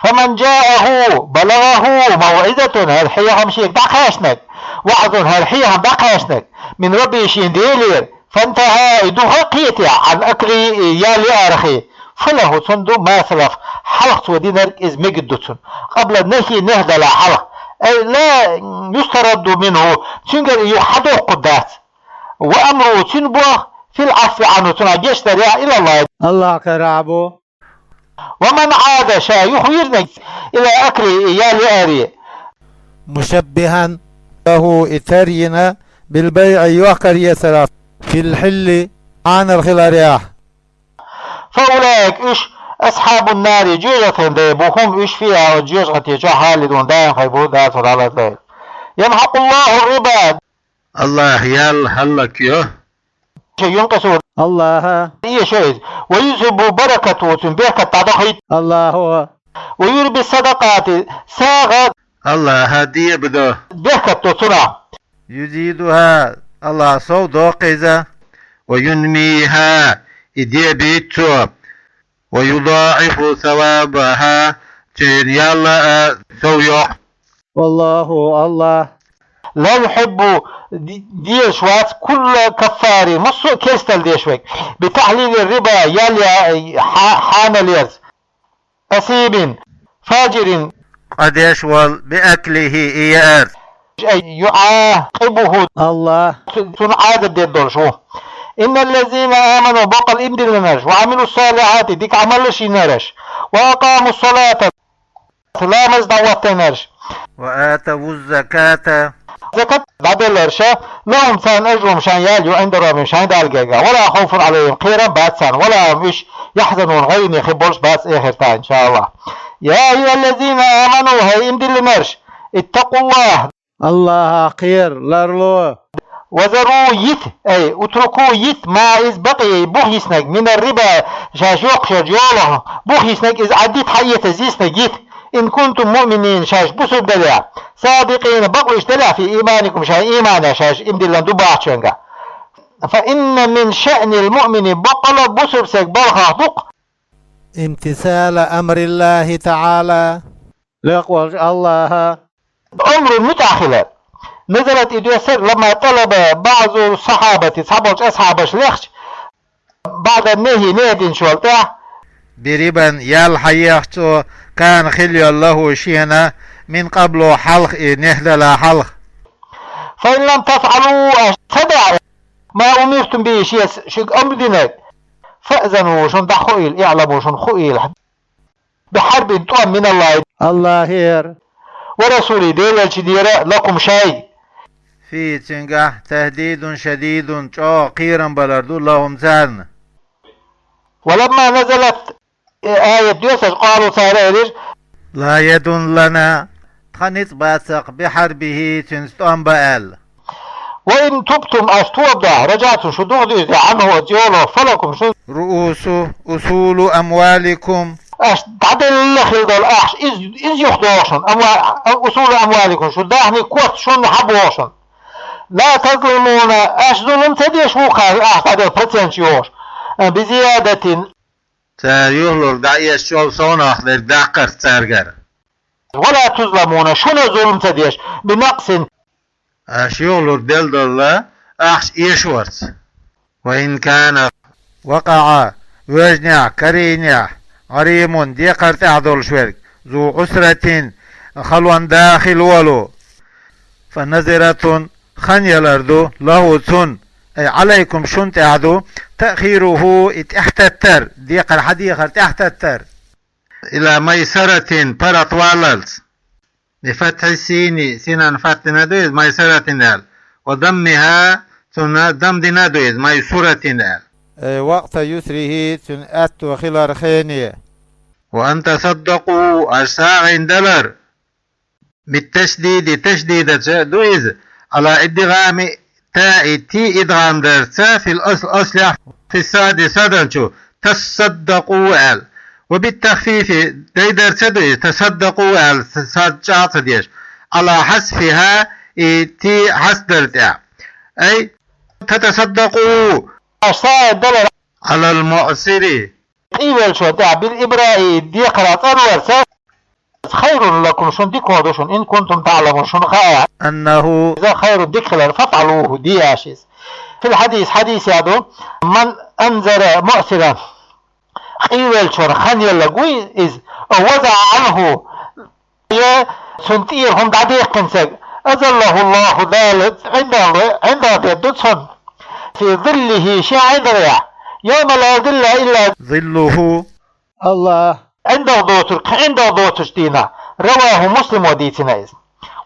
فمن جاءه, بلغه, موعظة, хӀара хьехам шега дӀакхаьчнарг, وعظ, хӀара хьехам дӀакхаьчнарг, من ربه, шен Делера, فانتهى, и духа а кхетахь, عن أكله, и ял яарах, فله, цунна ду, ما سلف, хьалха цо динарг иза мегар ду цунна, قبل النهي, нахь далахь хьалха, أي لا يسترد منه, цуьнгара и юха хьадоккхур дац, وأمره, цуьнан бох, في العفو عنه, цунах гечдарехь, إلى الله, АллахӀа карахь бу. ومن عاد, ша юхавирнарг, إلى أكله, и ял яаре, مشبها له, и тера йина, بالبيع, йохкар-эцарах, في الحل, хьанал хиларехь. فأولئك, уьш, أصحاب النار, жоьжахатин дай бу, هم, уьш, فيها, оцу жоьжахати чохь, خالدون, даим хир бу, Дала царах лазлайла. يمحق الله الربا, АллахӀа ял хӀаллакйо, ينقصه, АллахӀа эшо иза, ويذهب بركته, цуьнан беркат дӀадохуьйту, АллахӀа, ويربي الصدقات, сагӀа, АллахӀа дебадо, беркат до цунах, يزيدها, АллахӀа сов доккху иза, وينميها, и дебийта цо, ويضاعف ثوابها, церан ял а сов йо. والله, АллахӀ, لا يحب, де-, дезаш вац, كل كفار, массо а керсталла деш верг, بتحليل الربا, ял я-, хьа-, хьанал ярца, أثيم, فاجر, къа деш волу, بأكله, и яарца, أي يعاقبه, АллахӀ, цу-, цунна Ӏазап дер долуш ву. إن الذين آمنوا, баккъал иман диллинарш, وعملوا الصالحات, дика Ӏамалш йинарш, وأقاموا الصلاة, ламаз дӀахӀоттийнарш, وآتوا الزكاة, закат дӀабелларш, لهم, царна, أجرهم, шайн ял ю, عند ربهم, шайн Далла гергахь, ولا خوف عليهم, кхерам бац царна, ولا هم, уьш, يحزنون, гӀайгӀане хир болуш бац эхартахь, إن شاء الله. يا أيها الذين آمنوا, хӀай иман диллинарш, اتقوا الله, АллахӀах кхера, ларло. وذروا, йита, أي اتركوا, йита, ما, иза, بقي, бух йиснарг, من الربا, шаьш йоккхуш йолу йолах бух йиснарг, иза, Ӏаддита, хьаэца, иза йиснарг йита, إن كنتم مؤمنين, шаьш бусург далехь, صادقين, бакълуьйш далехь, في إيمانكم, шайн ийманехь, шаьш иман диллина ду бахчоьнгахь. فإن من شأن المؤمن, баккъала бусург стеган балхах ду-кх, امتثال أمر الله تعالى, лекъа волчу АллахӀан омран муьтӀахь хилар. نزلت, и доьссира, لما طلب بعض الصحابة, цхьаболчу асхьабаша лехча, بعد النهي, нехь динчул тӀаьхьа, بربا, ял хьаеха цо, كان, хилла йолу, له, шена, من قبل, хьалха, и нехь далахь хьалха. فإن لم تفعلوا, аша ца даьхьна, ما أمرتم به, шеца шуьга амр динарг, فأذنوا, шуна дӀахоуийла, اعلموا, шуна хоуийла, بحرب, тӀом, من الله, АллахӀера, ورسوله, Делан элчанера, لكم, шайга. فيه цуьнгахь تهديد شديد чӀогӀа кхерам балар ду لهم царна. ولما نزلت, э, аят доьшуш, قالوا цара элира: لا يد لنا тхан ницкъ бац-кх بحربه цуьнца тӀом бан аьлла. وإن تبتم аша тоба дахь, رجعتم шу духьал дуьйцу عنه оцу йолах, فلكم шун رؤوس أصول أموالكم аша дӀаделла хилла долу ахча, иза, иза юха догӀу шуна, амва-, أصول أموالكم шу даьхни корта шуна хьа богӀу шуна. لا تظلمون аша зулам ца деш ву кхара ахча дӀаделла проценташ йогӀуш, بزيادة цара юхалург дӀаэцчул совнах дерг даккхарца цаьргара. ولا تظلمون шуна зулам ца деш بنقص аша юхалург делла долу ахча эшорца. وإن كان وقع вожнехь, карийнехь, غريم декхар тӀехь долуш верг, ذو عسرة халонан да хила волу, فنظرة хан ялар ду, له цунна, أي عليكم шуна тӀехь ду, تأخيره и тӀаьхьататтар, декхар хьан дехар тӀаьхьататтар. إلى ميسرة паргӀатваллалц. بفتح السين синан фатхьа дина ду иза, ميسرة аьлла. وضمها цунна дам дина ду иза, ميسرة аьлла. أي وقت يسره цуьнан аьтто хилар хене. وأن تصدقوا аша сагӀина далар. بالتشديد ташдидача ду иза, على إدغام التاء ти идгӀам дарца, في الأصل аслехь, في الصاد садна чу, تصدقوا аьлла. وبالتخفيف дайдарца ду иза, تصدقوا аьлла, сад чӀагӀ ца деш, على حذفها и ти хьаьсдар тӀехь. أي تتصدقوا аша сагӀина далар على المعسر къийвеллачо тӀехь, بالإبراء декхарах цӀанварца, خير لكم шуна дика ду шуна, إن كنتم تعلمون шуна хаахь, أنه иза خير дика хилар, فافعلوه де аша иза. في الحديث хьадисехь ду, من أنذر معسرا къийвеллачунна хан елларг ву иза, أو وزع عنه я цунна тӀера хӀума дӀадаьккхинарг, أظله الله Дала ӀиндагӀ, ӀиндагӀ дер ду цунна, في ظله шен ӀиндагӀехь, يوم لا ظل إلا ظله. АллахӀ. ӀиндагӀ доцург кхин ӀиндагӀ доцучу дийнахь. رواه مسلم дийцина иза.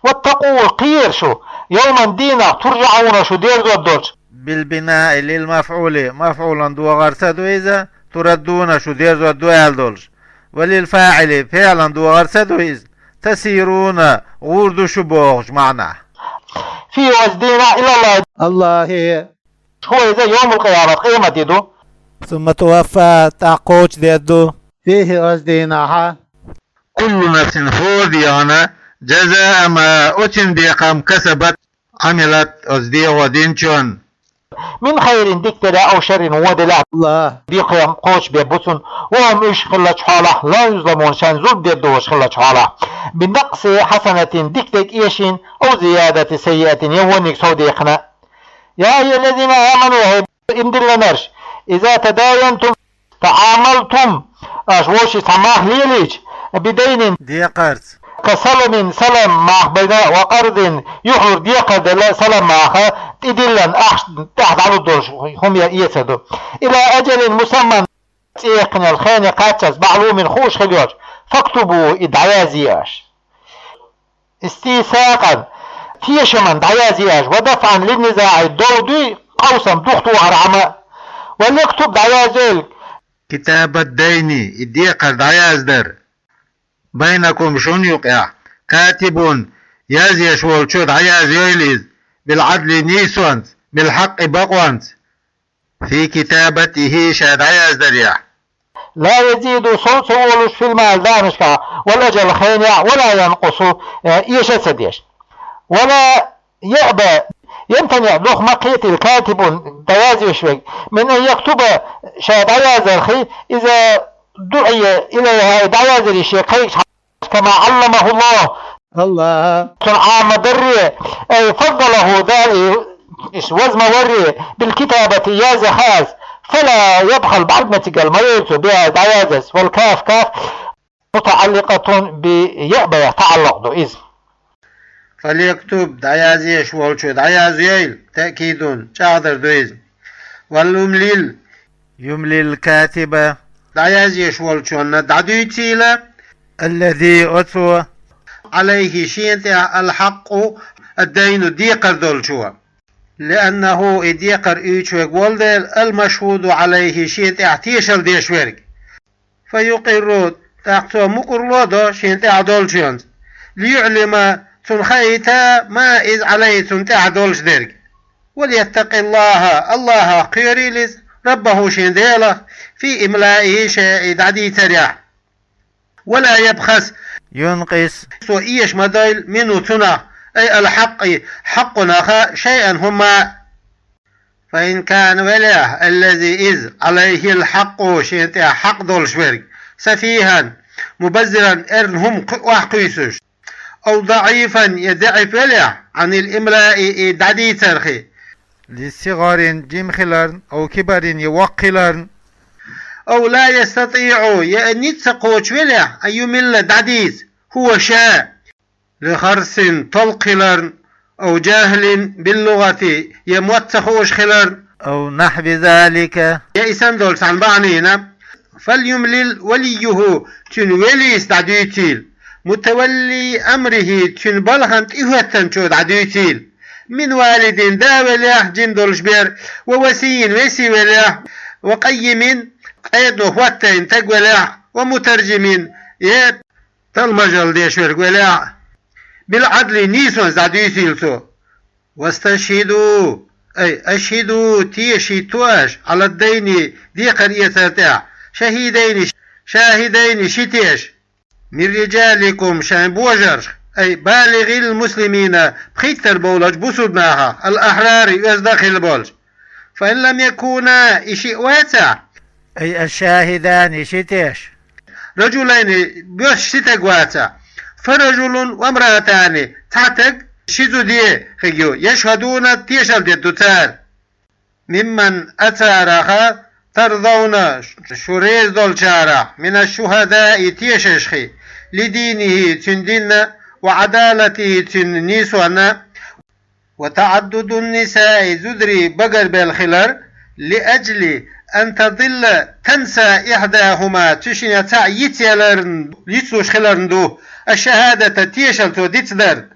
واتقوا кхера шу, يوما дийнахь, ترجعون шу дерзор долчу. بالبناء للمفعول мафӀулан догӀарца ду иза, تردون шу дерзор ду аьлла долуш. وللفاعل фиӀлан догӀарца ду иза, تسيرون гӀур ду шу бохучу маьӀнахь. فيه оцу дийнахь إلى الله АллахӀе. Хьо иза йомул къиямат къематде ду. ثم توفى тӀаккха кхочушдер ду. فيه оцу дийнахьа. كل نفس хӀора дегӀана جزاء ما оццуьнан бекхам كسبت عملت оцу дегӀо динчун. من خير дика делахь, أو شر вон делахь, АллахӀ. Бекхам кхочушбер бу цунна, وهم уьш хиллачу хьолахь, لا يظلمون шайна зулам дер долуш хиллачу хьолахь. بنقص حسنة дика дерг эшийна, أو زيادة سيئة я вониг сов дехна. يا أيها الذين آمنوا хӀей иман диллинарш, إذا تداينتم تعاملتم аша вовшийн цхьа мах лелийча, بدين декхарца, كسلم салам мах бина, وقرض юхалург декхар делла, салам маха тӀедиллина ахча тӀехь дӀалур долуш хӀума я эцар ду. إلى أجل مسمى цӀе яьккхинарг хене кхаччалц, معلوم хууш хила йолчу, فاكتبوا и дӀаязъе аша. استيثاقا тешаман дӀаязъе аша, ودفعا للنزاع дов дуй, къовсам духтухархьама. وليكتب дӀаязйойла. كتاب الدين и декхар дӀаяздар. بينكم шуна юкъехь, كاتب язъеш волчо дӀаязйойла иза, بالعدل нийсонца, بالحق бакъонца. في كتابته ша дӀаяздарехь. لا يزيد сов ца волуш, في المال даьхнашкахь, والأجل хенехь, ولا ينقص э, эша а ца деш. ولا يأب يمتنع дукха ма кхетийла, كاتب дӀаязъеш верг, من أن يكتب ша дӀаяздарх, إذا دعي إليها дӀаяздаре шен кхайкхича, كما علمه الله АллахӀа цунна Ӏамадарре, أي فضله Дала и, и ваза ма варре, بالكتابة язъян хаас, فلا يبخل бӀаьргматигал ма йойла цо, بها дӀаязъян, والكاف каф متعلقة بيأب таӀаллукъ ду иза. فليكتب дӀаязъеш волчо дӀаязйойла, تأكيد чӀагӀдар ду иза. وليملل يملل الكاتب дӀаязъеш волчунна дӀадуьйцийла, الذي оцо عليه шена тӀехь الحق الدين декхар долчо. لأنه и декхар уьйчу верг волу дела, المشهود عليه шен тӀехь тешалла деш верг. فيقر тӀаккха цо мукӀарло а до шен тӀехь долчуьнца. ليعلم цунна хаийта ما إذا عليه цунна тӀехь долуш дерг. وليتق الله Аллахах кхерийла иза, ربه шен Делах, في إملائه шен и дӀадийцарехь. ولا يبخس ينقص цо эша ма дойла منه цунах, أي الحق хьакъах, شيئا хӀумма. فإن كان велахь الذي иза عليه الحق шен тӀехь хьакъ долуш верг, سفيها مبذرا эрна хӀума кху-, охьакхуьйсуш, أو ضعيفا я даӀиф велахь عن الإملاء и дӀадийцарх, لصغر жима хиларна, أو كبر я воккха хиларна, أو لا يستطيع я ницкъ ца кхочуш велахь أن يمل дӀадийца, هو ша, لخرص толкха хиларна, أو جهل باللغة я мотт ца хууш хиларна, أو نحو ذلك я и санна долчу цхьана бахьанина, فليملل وليه цуьнан велис дӀадуьйцийла, متولي أمره цуьнан балхана тӀехӀоьттинчо дӀадуьйцийла, من والد да велахь жима долуш бер, ووصي веси велахь, وقيم къедано хӀоттийна стаг велахь, ومترجم я талмажалла деш верг велахь, بالعدل нийсонца дӀадуьйцийла цо. واستشهدوا أي أشهدوا теша хӀитто аша على الدين декхар эцар тӀехь, شهيدين шахӀидайни ши теша, من رجالكم шайн божаршха, أي بالغي المسلمين пхийттара бовлачу бусулба нахах, الأحرار оьзда хилла болчу. فإن لم يكونا и шиъ вацахь, أي الشاهدان ши теша, رجلين боьрша ши стаг вацахь, فرجل وامرأتان цхьа стаг, ши зуда хир ю, يشهدون тешалла дийр ду цара, ممن а царах, ترضون шу реза долчарах, من الشهداء тешашхий, لدينه цуьнан динна, وعدالته цуьнан нийсонна, وتعدد النساء зударий багарбелла хилар, لأجل أن تضل تنسى إحداهما цу шиннах цхьаъ йицъяларна, йицлуш хиларна ду, الشهادة тешалла цо дицдарна,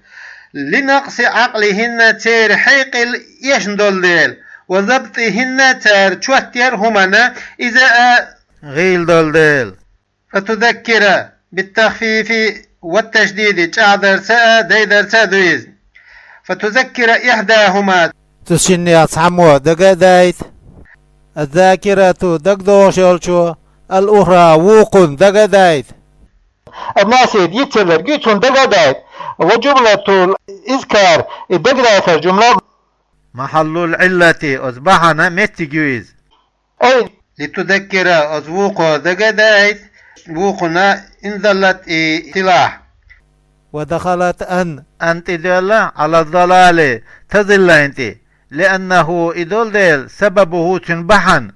لنقص عقلهن церан хьекъал эшна долу дела, وضبطهن цара чот яр хӀуманна, إذا а гӀийла долу дела. فتذكر بالتخفيف والتشديد чӀагӀдарца а, дайдарца а ду иза. فتذكر إحداهما цу шиннех цхьаммо дага а дайта, الذاكرة дагадогӀуш йолчо, الأخرى вукхунна дага а дайта. الناسية йицъелларг ю, цунна дага а дайта. وجملة الإذكار и дагадайтар жумла, محل العلة оцу бахьана меттиг ю иза. أي لتذكر оцу вукхо дага а дайта, вукхунна إن ضلت и тилахь. ودخلت أن أن тӀедоьлла على الضلال تضلين тӀе, لأنه и долу дела, سببه цуьнан бахьана.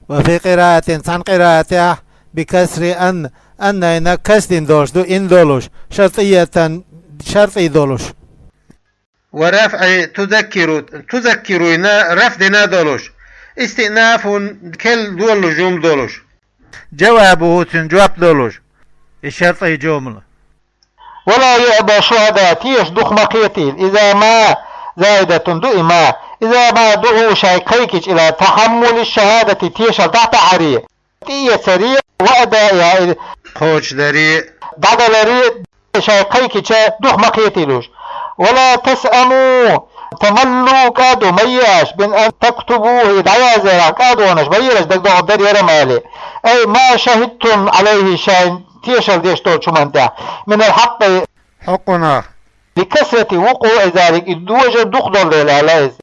وفي قراءة цхьана къираатехь, بكسر أن أن айна касдина долуш ду, إن долуш, شرطية шартӀий долуш. ورفع تذكر تذكرين рафӀ дина долуш, استئناف керла долуш жумла долуш, جوابه цуьнан жоп долуш, и шартӀий жумла. ولا يأبى الشهداء теша дукха ма кхетийла, إذا ما زائدة ду и ما, إذا ما دعوا шайга кхайкхича, إلى تحمل الشهادة тешалла дӀатаӀаре, тӀеэцаре, وأدائها и кхочушдаре, дӀадаларе, шайга кхайкхича дукха ма кхетийлуш. ولا تسأموا تملوا кӀадо ма еш, من أن تكتبوه и дӀаяздарехь кӀадонаш ма еш, дагадогӀур дара яра мали. أي ما شهدتم عليه шайн тешалла деш долчу хӀуманна тӀехь, من الحق хьокъунах, لكثرة وقوع ذلك и дожар дукха долу дела аьлла иза.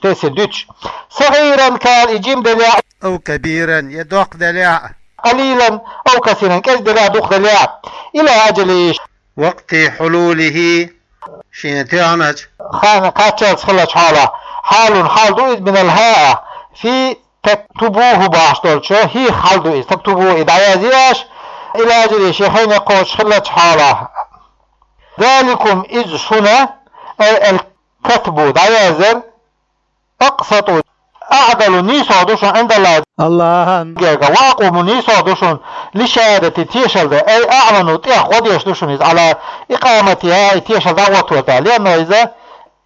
Тесира дуьтуш. صغيرا كان и жима делахь, أو كبيرا я доккха делахь, قليلا أو كثيرا кӀезиг делахь, дукха делахь, إلى أجله вакъти хьулулихӀи шен тоьхначу хана кхаччалц хиллачу хьолахь, حال хьал ду иза, من الهاء في تكتبوه бохуш долчу хӀийх хьал ду иза, تكتبوه и дӀаязъеш, إلى أجله шен хенех кхочуш хиллачу хьолахь. ذلكم иза шуна, أي الكتب дӀаяздар, أقسط أعدل нийсо ду шун عند الله Аллахьан герга, وأقوم нийсо ду шун للشهادة тешал дан, أي أعون тӀех гӀо деш ду шун иза, على إقامتها и тешал дӀагӀоттавар да, لأنه иза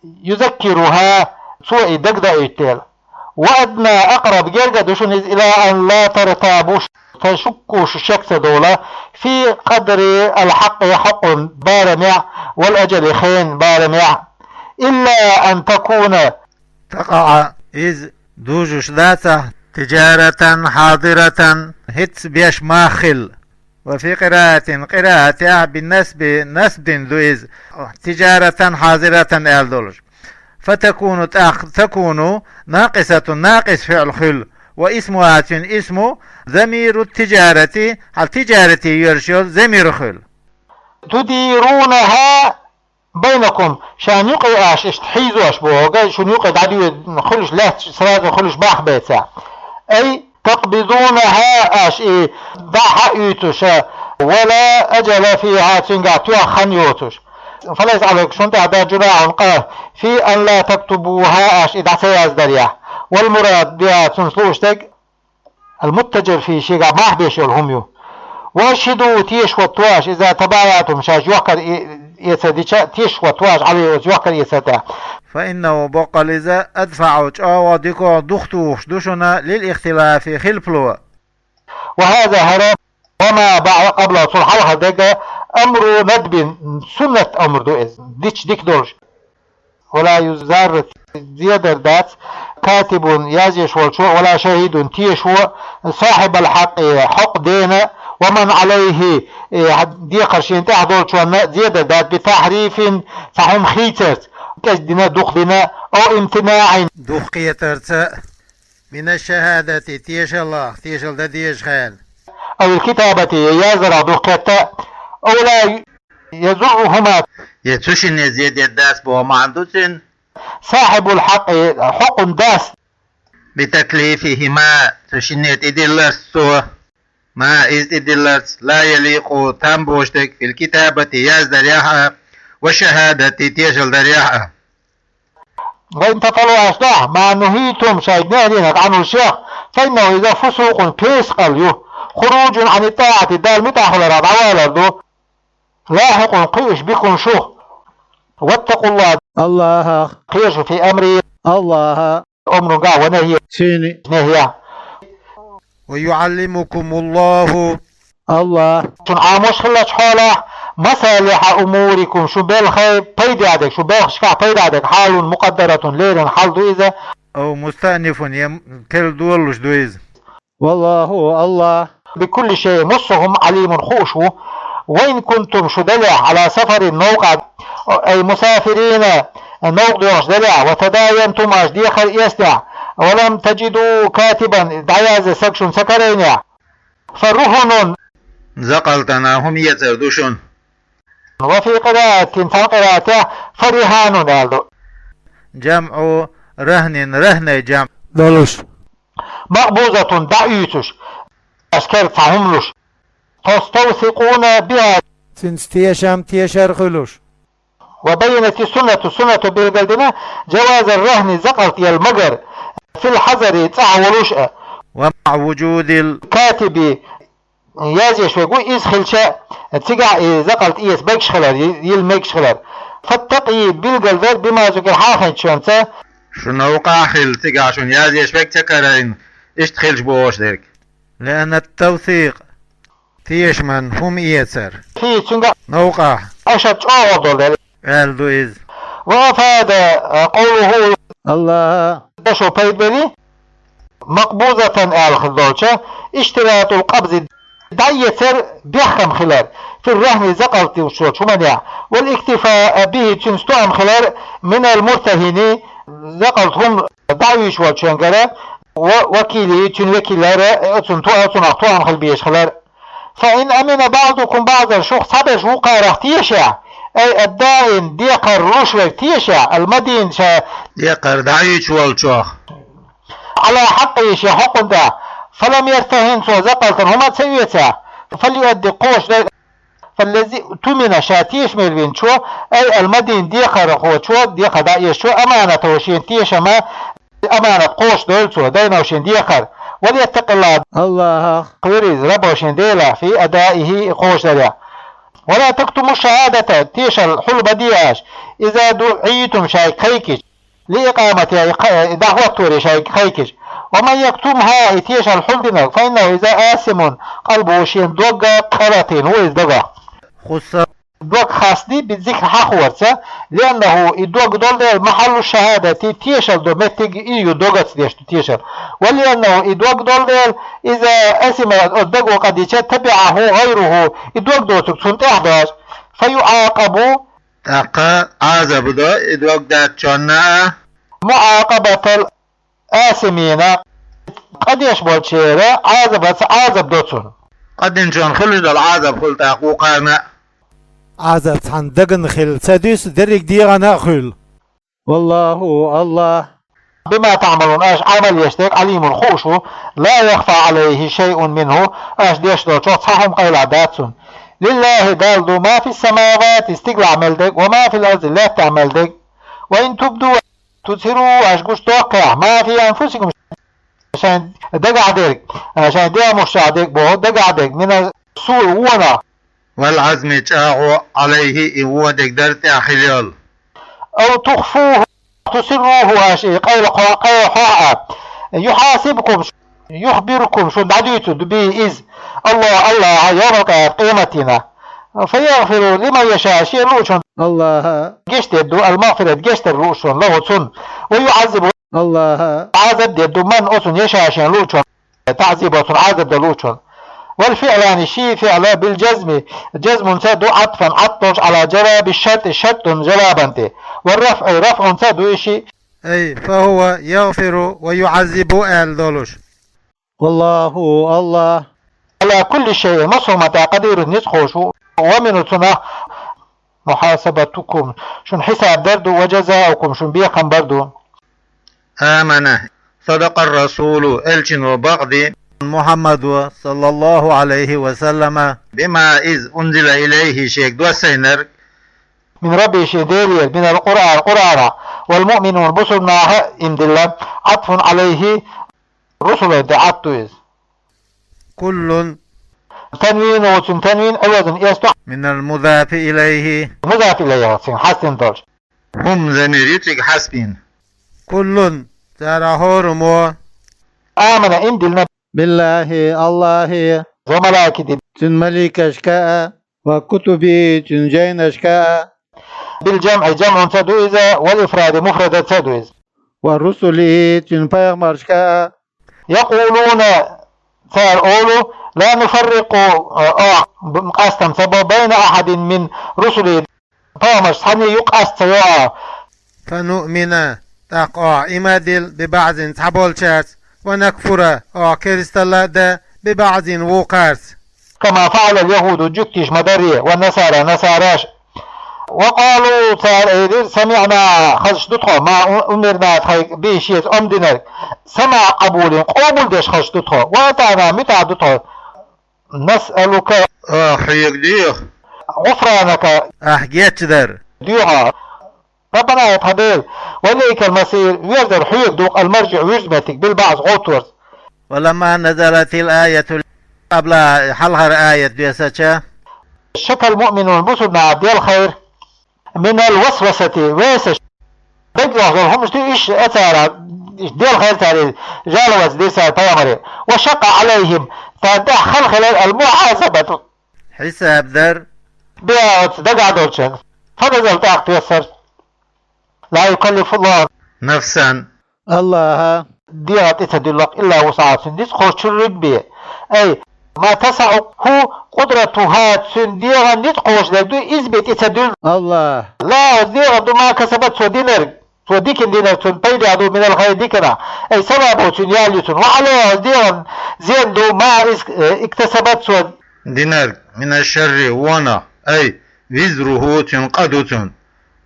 يذكرها цо и дагадоуьйту дела. وأدنى أقرب герга ду шун иза إلى أن لا ترتابوا шу шуккуш шек ца довла في قدر الحق хьакъун барамехь والأجل хен барамехь إلا أن تكون تقع из дужуш дацахь تجارة حاضرة хӀинцца беш мах хилла. وفي قراءة къираатехь بالنصب насб дина ду иза. تجارة حاضرة аьлла долуш. فتكون тӀаккха تكون ناقصة накъис фиӀл хуьлу. واسمها цуьнан исму ضمير التجارة хьал тижарате йоьрзуш йолу замир хуьлу. تديرونها بينكم шайн юкъе аша иштта хьийзош боху, шуна юкъе дӀадоьду хуьлуш лаьтташ сразу хуьлуш бахьа бецахь. أي تقبضونها аша и дӀа хьаоьцуш, ولا أجل فيها цуьнгахь тоьхна хан йоцуш. فليس عليكم шун тӀехь дан جناح къа في أن لا تكتبوها аша и дӀа ца яздарехь. والمراد بها цунах лууш дерг المتجر فيه шегахь мах беш йолу хӀума ю. وأشهدوا тешаш хӀоттаво аша إذا تبايعتم шаьш йохкар э-, эца дича тешаш хӀоттаво аша عليه оцу йохкар эца тӀехь. فإنه боккъал иза أدفع чӀогӀа дика духатухуш ду шуна للاختلاف хилпало. وهذا хӀара وما قبله цул хьалха дерг أمر ندب суннат амр ду иза, дича дика долуш. ولا يضار зедар дац كاتب язъеш волчо ولا شهيد тешо صاحب الحق хьакъ дена ومن عليه э, декхар шена тӀехь долчунна зедар дац بتحريف цхьа хӀума хийцарца, кӀезиг дина, дукха дина, أو امتناع духакхетарца من الشهادة тешалах, тешал дан дезачу хенахь. أو الكتابة я яздарах духакхетта, أو لا يضرهما я цу шинне зедар дац боху маьӀна ду цуьнан. صاحب الحق хьакъун дас بتكليفهما цу шинне тӀедилларца цо. ما иза тӀедилларца لا يليق там боцуш дерг في الكتابة яздарехь а والشهادة тешал дарехь а. وإن تفعلوا аша дахь ما نهيتم шайга нехьдийнарг Ӏанул шех, فإنه иза فسوق песакъал ю, خروج عن الطاعة Далла муьтӀахь хиларах дӀавалар ду, لاحق кхуьуш بكم шух, واتقوا الله Аллахьах кхера шу في أمره Аллахьа омрунгахь ونهيه цуьнан нехьехь. ويعلمكم الله Аллахь шуна Ӏамош хиллачу хьолахь مصالح أموركم шун белхий пайда дерг, шун белхашкахь пайда дерг حال مقدرة леррина хьал ду иза. أو مستأنف я керла долалуш ду иза. والله Аллахь بكل شيء массо а хӀума عليم хууш ву. وإن كنتم шу делахь على سفر новкъахь, أي مسافرين новкъа доьгӀуш делахь, وتداينتم аша декхар эцнехь, ولم تجدوا كاتبا дӀаязъян стаг шуна ца карийнехь, فرهن закъалтана хӀума эцар ду шуна. وفي قراءة цхьана къираатехь فرهان аьлла ду. جمع رهن рахӀнан жамӀ долуш. مقبوضة дӀаоьцуш, аша кара цхьа хӀума луш. تستوثقون بها цуьнца тешам тешар хуьлуш. وبينت السنة суннато билгалдина جواز الرهن закъалт яла магар في الحضر цӀахь волуш а. ومع وجود ال كاتب язъеш верг ву, иза хилча, цигахь и закъалт эца мегаш хилар, йила мегаш хилар. فالتقييد билгалдар بما ذكر хьахийначуьнца. Шу новкъахь а хилла, цигахь шуна язъеш верг ца карийна, иштта хилча бохуш дерг. لأن التوثيق тешаман хӀума эцар فيه цуьнгахь новкъахь أشد чӀогӀа долу дела. Аьлла ду иза. وأفاد قوله Аллахьа шо пайда бели, مقبوضة аьлла хила долча, اشتراط القبض дӀаэцар бехкам хилар في الرهن закъалт йолчу хӀуманехь, والاكتفاء به цуьнца тоам хилар من المرتهن закъалт хӀума дӀаоьцуш волчуьнгара, ووكيله цуьнан векиллара, оцунна то-, оцунах тоам хила безаш хилар. فإن أمن بعضكم بعضا шух цхьаберш вукхарах тешахь, أي الدائن декхар луш верг тешахь, المدين ша декхар дӀаоьцуш волчох, على حقه шен хьакъун тӀехь, فلم يرتهن цо закъалтан хӀума а ца оьцахь, فليؤد кхочушдай, فالذي اؤتمن ша тешаме винчо, أي المدين декхархочо, декхар дӀаэцачо, أمانته шен тешам а Аманат кхочушдойла цо, дайнав шен дехар. وليتق الله, Аллахах кхоьру иза, ربه, шен Делах, في أدائه, и кхочушдарехь. ولا تكتموا الشهادة, тешал хьулбаде аша, إذا دعيتم, шайга кхайкича, لإقامتها, и кха-, и дӀахӀотторе шайга кхайкича. ومن يكتمها, и тешал хьулдинарг, فإنه, иза, آثم قلبه, шен дог къа латийна ву иза дагах. خص Дог хасди, بالذكر, хьахорца, لأنه, и дог долу дела, محل الشهادة, тешал до меттиг и ю, догаца деш ду тешал. ولأنه, и дог долу дела, إذا أثم, оцу даго къа дича, تبعه غيره, и дог доцург цунна тӀаьхьа дош. فيعاقب, тӀаккха Ӏазаб до и дог даьччунна а. معاقبة الآثمين, къа деш болчеран Ӏазабаца Ӏазаб до цунна. Къа динчунна хуьлуш долу Ӏазаб хуьлу тӀаккха вукхарна а. Ӏазаб цхьана дагна хилла ца дуьсу, дерриг дегӀана а хуьлу. والله, Аллах, بما تعملون, аша Ӏамал еш дерг, عليم, хууш ву, لا يخفى عليه شيء منه, аша деш долчух цхьа хӀума къайлах дац цунна. لله, Далла ду, ما في السماوات, стигалахь мел дерг, وما في الأرض, лаьттахь мел дерг. وإن تبدوا, تظهروا, аша гучудоккхехь, ما في أنفسكم, шайн дагахь дерг, шайн дегӀмашкахь дерг боху, дагахь дерг, من السوء, вонах, والعزم, чӀагӀо, عليه, и вон дерг дар тӀехь хила йолу. أو تخفوه, تسروه, аша и къайла кхо-, къайла хьоьхьа, يحاسبكم, يخبركم, шуна дӀадуьйцур ду, به, иза, الله, Аллах, يوم القيامة, къематдийнахь. فيغفر لمن يشاء, шена луучунна, Аллаха, гечдийр ду, المغفرة, гечдар лууш шуна, له, цунна. ويعذب, Аллаха, Ӏазаб дийр ду, من, оцунна, يشاء, шена луучунна, تعذيب, оцунна Ӏазаб дан луучунна. والفعلان, ши фиӀла, بالجزم, жазмунца ду, عطفا, Ӏатф долуш, على جواب الشرط, шартун жавабана тӀе. والرفع, рафӀунца ду и шиъ. أي فهو يغفر ويعذب аьлла долуш. والله, Аллах, على كل شيء, массо а хӀуманна тӀехь, قدير, ницкъ хууш ву, ومنه, цунах, محاسبتكم, шун хьисаб дар ду, وجزاؤكم, шун бекхам бар ду. آمن, صدق الرسول, элчано бакъ ди, محمد, صلى الله عليه وسلم, بما, иза, أنزل إليه, шега доссийнарг, من ربه, шен Делера, من القرآن, Къуръанах, والمؤمنون, бусулба наха а иман дилла, عطف عليه, русулан тӀе Ӏатф ду иза. كل, танвин, оцун танвин, عوض, эцна, من المضاف إليه, музаф илайхьцун хьастина долуш. هم, замир ю цига хьаспина. كل, цара хӀораммо, آمن, иман диллина, بالله, Аллахе, وملائكته, цуьнан маликашка а, وكتبه, цуьнан жайнашка а, بالجمع, жамӀунца ду иза, والإفراد, муфрадаца ду иза, ورسله, цуьнан пайхамаршка а. يقولون, цара олу, لا نفرق, оха къастам ца бо, بين أحد من رسله, пайхамарш цхьанне юкъа къаста ца йо оха. فنؤمن, тӀаккха оха иман дилла, ببعض, цхьаболчаьрца, ونكفر, оха керсталла а дан, ببعض, вукхарца. كما فعل اليهود, жуьгтиша ма-дарра, والنصارى, насараш. وقالوا, цара элира, سمعنا, хазаш ду тхо, ما أمرنا, тхайга, به, шеца омра динарг, سماع قبول, къобал деш хазаш ду тхо, وأطعنا, муьтӀахь ду тхо. نسألك, оха хьоьга доьху, غفرانك, ахь гечдар доьху, ربنا, хьо тхан Дела, وإليك المصير, верзар хьоьга ду, المرجع, вуьрза меттиг, بالبعث, гӀовттарца. ولما نزلت الآية قبلها, хьалхара аят доьссича, شكا المؤمنون, бусулба наха делхайра, من الوسوسة, весаш, дагахь долу хӀумаш ду, иштта а цара, делхайра цара, жаловаться дира цара пайхамаре. وشق عليهم, царна тӀехь хала хилира, المحاسبة, хьисаб дар, بها, оцу дагахь долчун. فنزل, тӀаккха доьссира, لا يكلف الله, نفسا, Аллаха, дегӀан тӀе ца дуьллу, إلا وسعها, цуьнан ницкъ кхочуш чуьрриг бен. أي ما تسعه قدرتها, цуьнан дегӀан ницкъ кхочуш дерг ду, иза бен тӀе ца дуьллу. Аллах, لا, оцу дегӀан ду, ما كسبت, цо динарг, цо диканна динарг, цунна пайда ду, من الخير, диканах. أي ثوابه, цуьнан ял ю цунна. وعليها, оцу дегӀан зен ду, ما, иза, э, اكتسبت, цо динарг, من الشر, вонах. أي وزره, цуьнан къа ду цунна.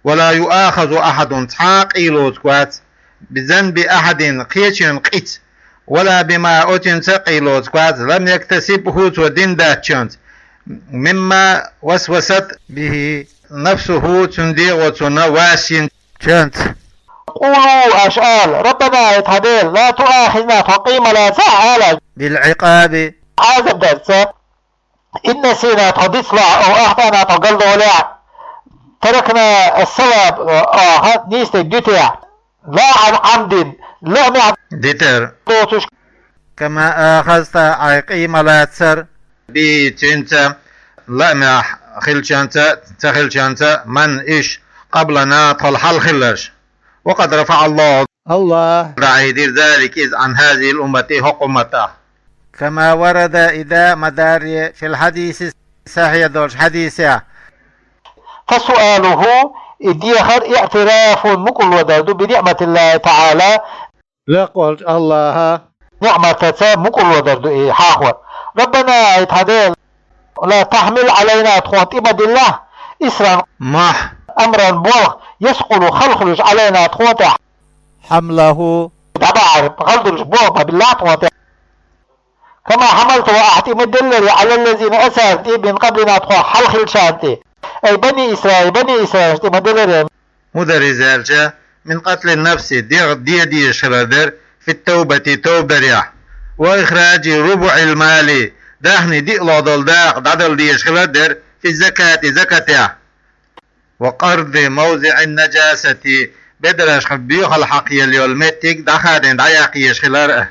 ولا يؤاخذ أحد, цхьа а къайлоцуш вац, بذنب أحد, кхечуьнан къица, ولا بما, оцуьнца а къайлоцуш вац, لم يكتسبه, цо дина даьччунца, مما وسوست به نفسه, цуьнан дегӀо цунна васйинчуьнца. قولوا, аша ала: ربنا, хӀай тха Дела, لا تؤاخذنا, тхо къемалаца ала, بالعقاب, Ӏазап дарца, إن نسينا, тхо дицлахь, أو أخطأنا, тхо галдолехь, تركنا الصواب, оаха нийса дерг дитехь, لا عن عمد, лаамехь дитар доцуш, كما آخذت, Ӏай къемалацар, به, цуьнца, лаамехь хилчанца, ца хилчанца, من, уьш, قبلنا, тхол хьалха хилларш. وقد رفع الله, АллахӀа дӀахьедира, ذلك, иза, عن هذه الأمة, хӀокху умматах. كما ورد, и да мадарри, في الحديث الصحيح, долчу хьадисехь. فسؤاله, и дехар, اعتراف, мукӀарло дар ду, بنعمة الله تعالى, лакхволчу АллахӀан ниӀматаца мукӀарло дар ду и хьахор. ربنا, хӀай тха Дела, لا تحمل علينا, тхуна тӀе ма диллахь, إصرا, мохь, أمرا, болх, يثقل, хала хуьлуш, علينا, тхуна тӀехь, حمله, дӀабахьар, хала долуш болх ма биллахь тхуна тӀехь. كما حملته, ахьа тӀе ма деллара, على الذين, царна тӀе, من قبلنا, тхох хьалха хиллачарна тӀе. أي بني إسرائيل, бани Исраилна тӀе ма деллара. ХӀун дара иза аьлча, من قتل النفس, дегӀ де дезаш хилар дара, في التوبة, тоба дарехь, وإخراج ربع المال, даьхни диълагӀа долу дакъа дӀадала дезаш хилар дара, في الزكاة, закатехь, وقرض موضع النجاسة, бедаршка боьхалла хьакхаелла йолу меттиг дӀахадийна дӀаяккха езаш хилар а.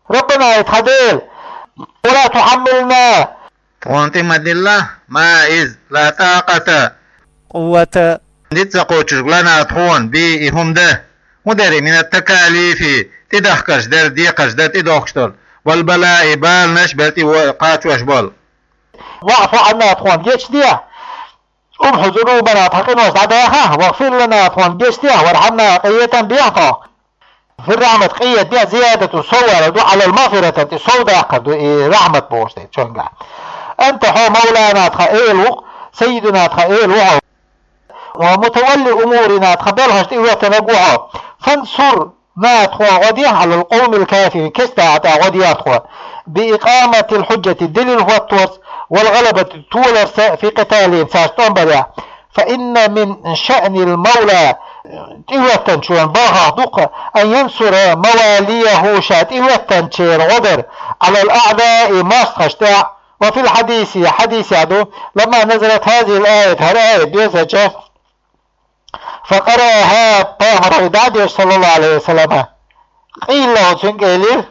ربنا, хӀай тха Дела, ولا تحملنا, тхуна тӀе ма диллахь, ما, иза, لا طاقة, къуввата, дитта ца кхочуш, لنا, тхуна, به, и хӀума дан. ХӀун дара и, من التكاليف, тӀедахкарш дара, декхарш дара, тӀедохкуш долу, والبلاء, баланаш бара тӀе кхачош болу. واعف عنا, тхуна гечдехь, امحو ذنوبنا, тхан къинош дӀадаха, واغفر لنا, тхуна гечдехь, وارحمنا, къинхетам бехьа тхох. في الرحمة, къинхетам бехьа, زيادة, сов валар ду, على المغفرة, тӀе сов даккхар ду и рахьмат бохуш дерг чуьнгахь. أنت, хьо, مولانا, тхан Эла ву-кх, سيدنا, тхан Эла ву хьо, ومتولي أمورنا, тхан белхаш тӀехӀоьттинарг ву хьо. فانصرنا, тхуна гӀо дехьа, على القوم الكافرين, кестта тӀехь гӀо дехьа тхуна, بإقامة الحجة, дилил хӀоттарца, والغلبة, толарца, في قتالهم, цаьрца тӀом барехь. فإن من شأن المولى, тӀехӀоьттинчун балхах ду-кх, أن ينصر مواليه, ша тӀехӀоьттинчеран гӀо дар, على الأعداء, мостагӀашна тӀехь. وفي الحديث, хьадисехь ду, لما نزلت هذه الآية, хӀара аят доьзнача, فقرأها, пайхамара и дӀадоьшу, صلى الله عليه وسلم, قيل له, цуьнга элира,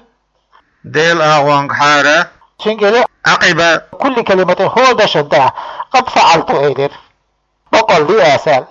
Делан агӀонгахьара, цуьнга элира, عقب كل كلمة, хӀора дешан тӀехь, قد فعلت, элира. Бакъалла ду аса аьлла.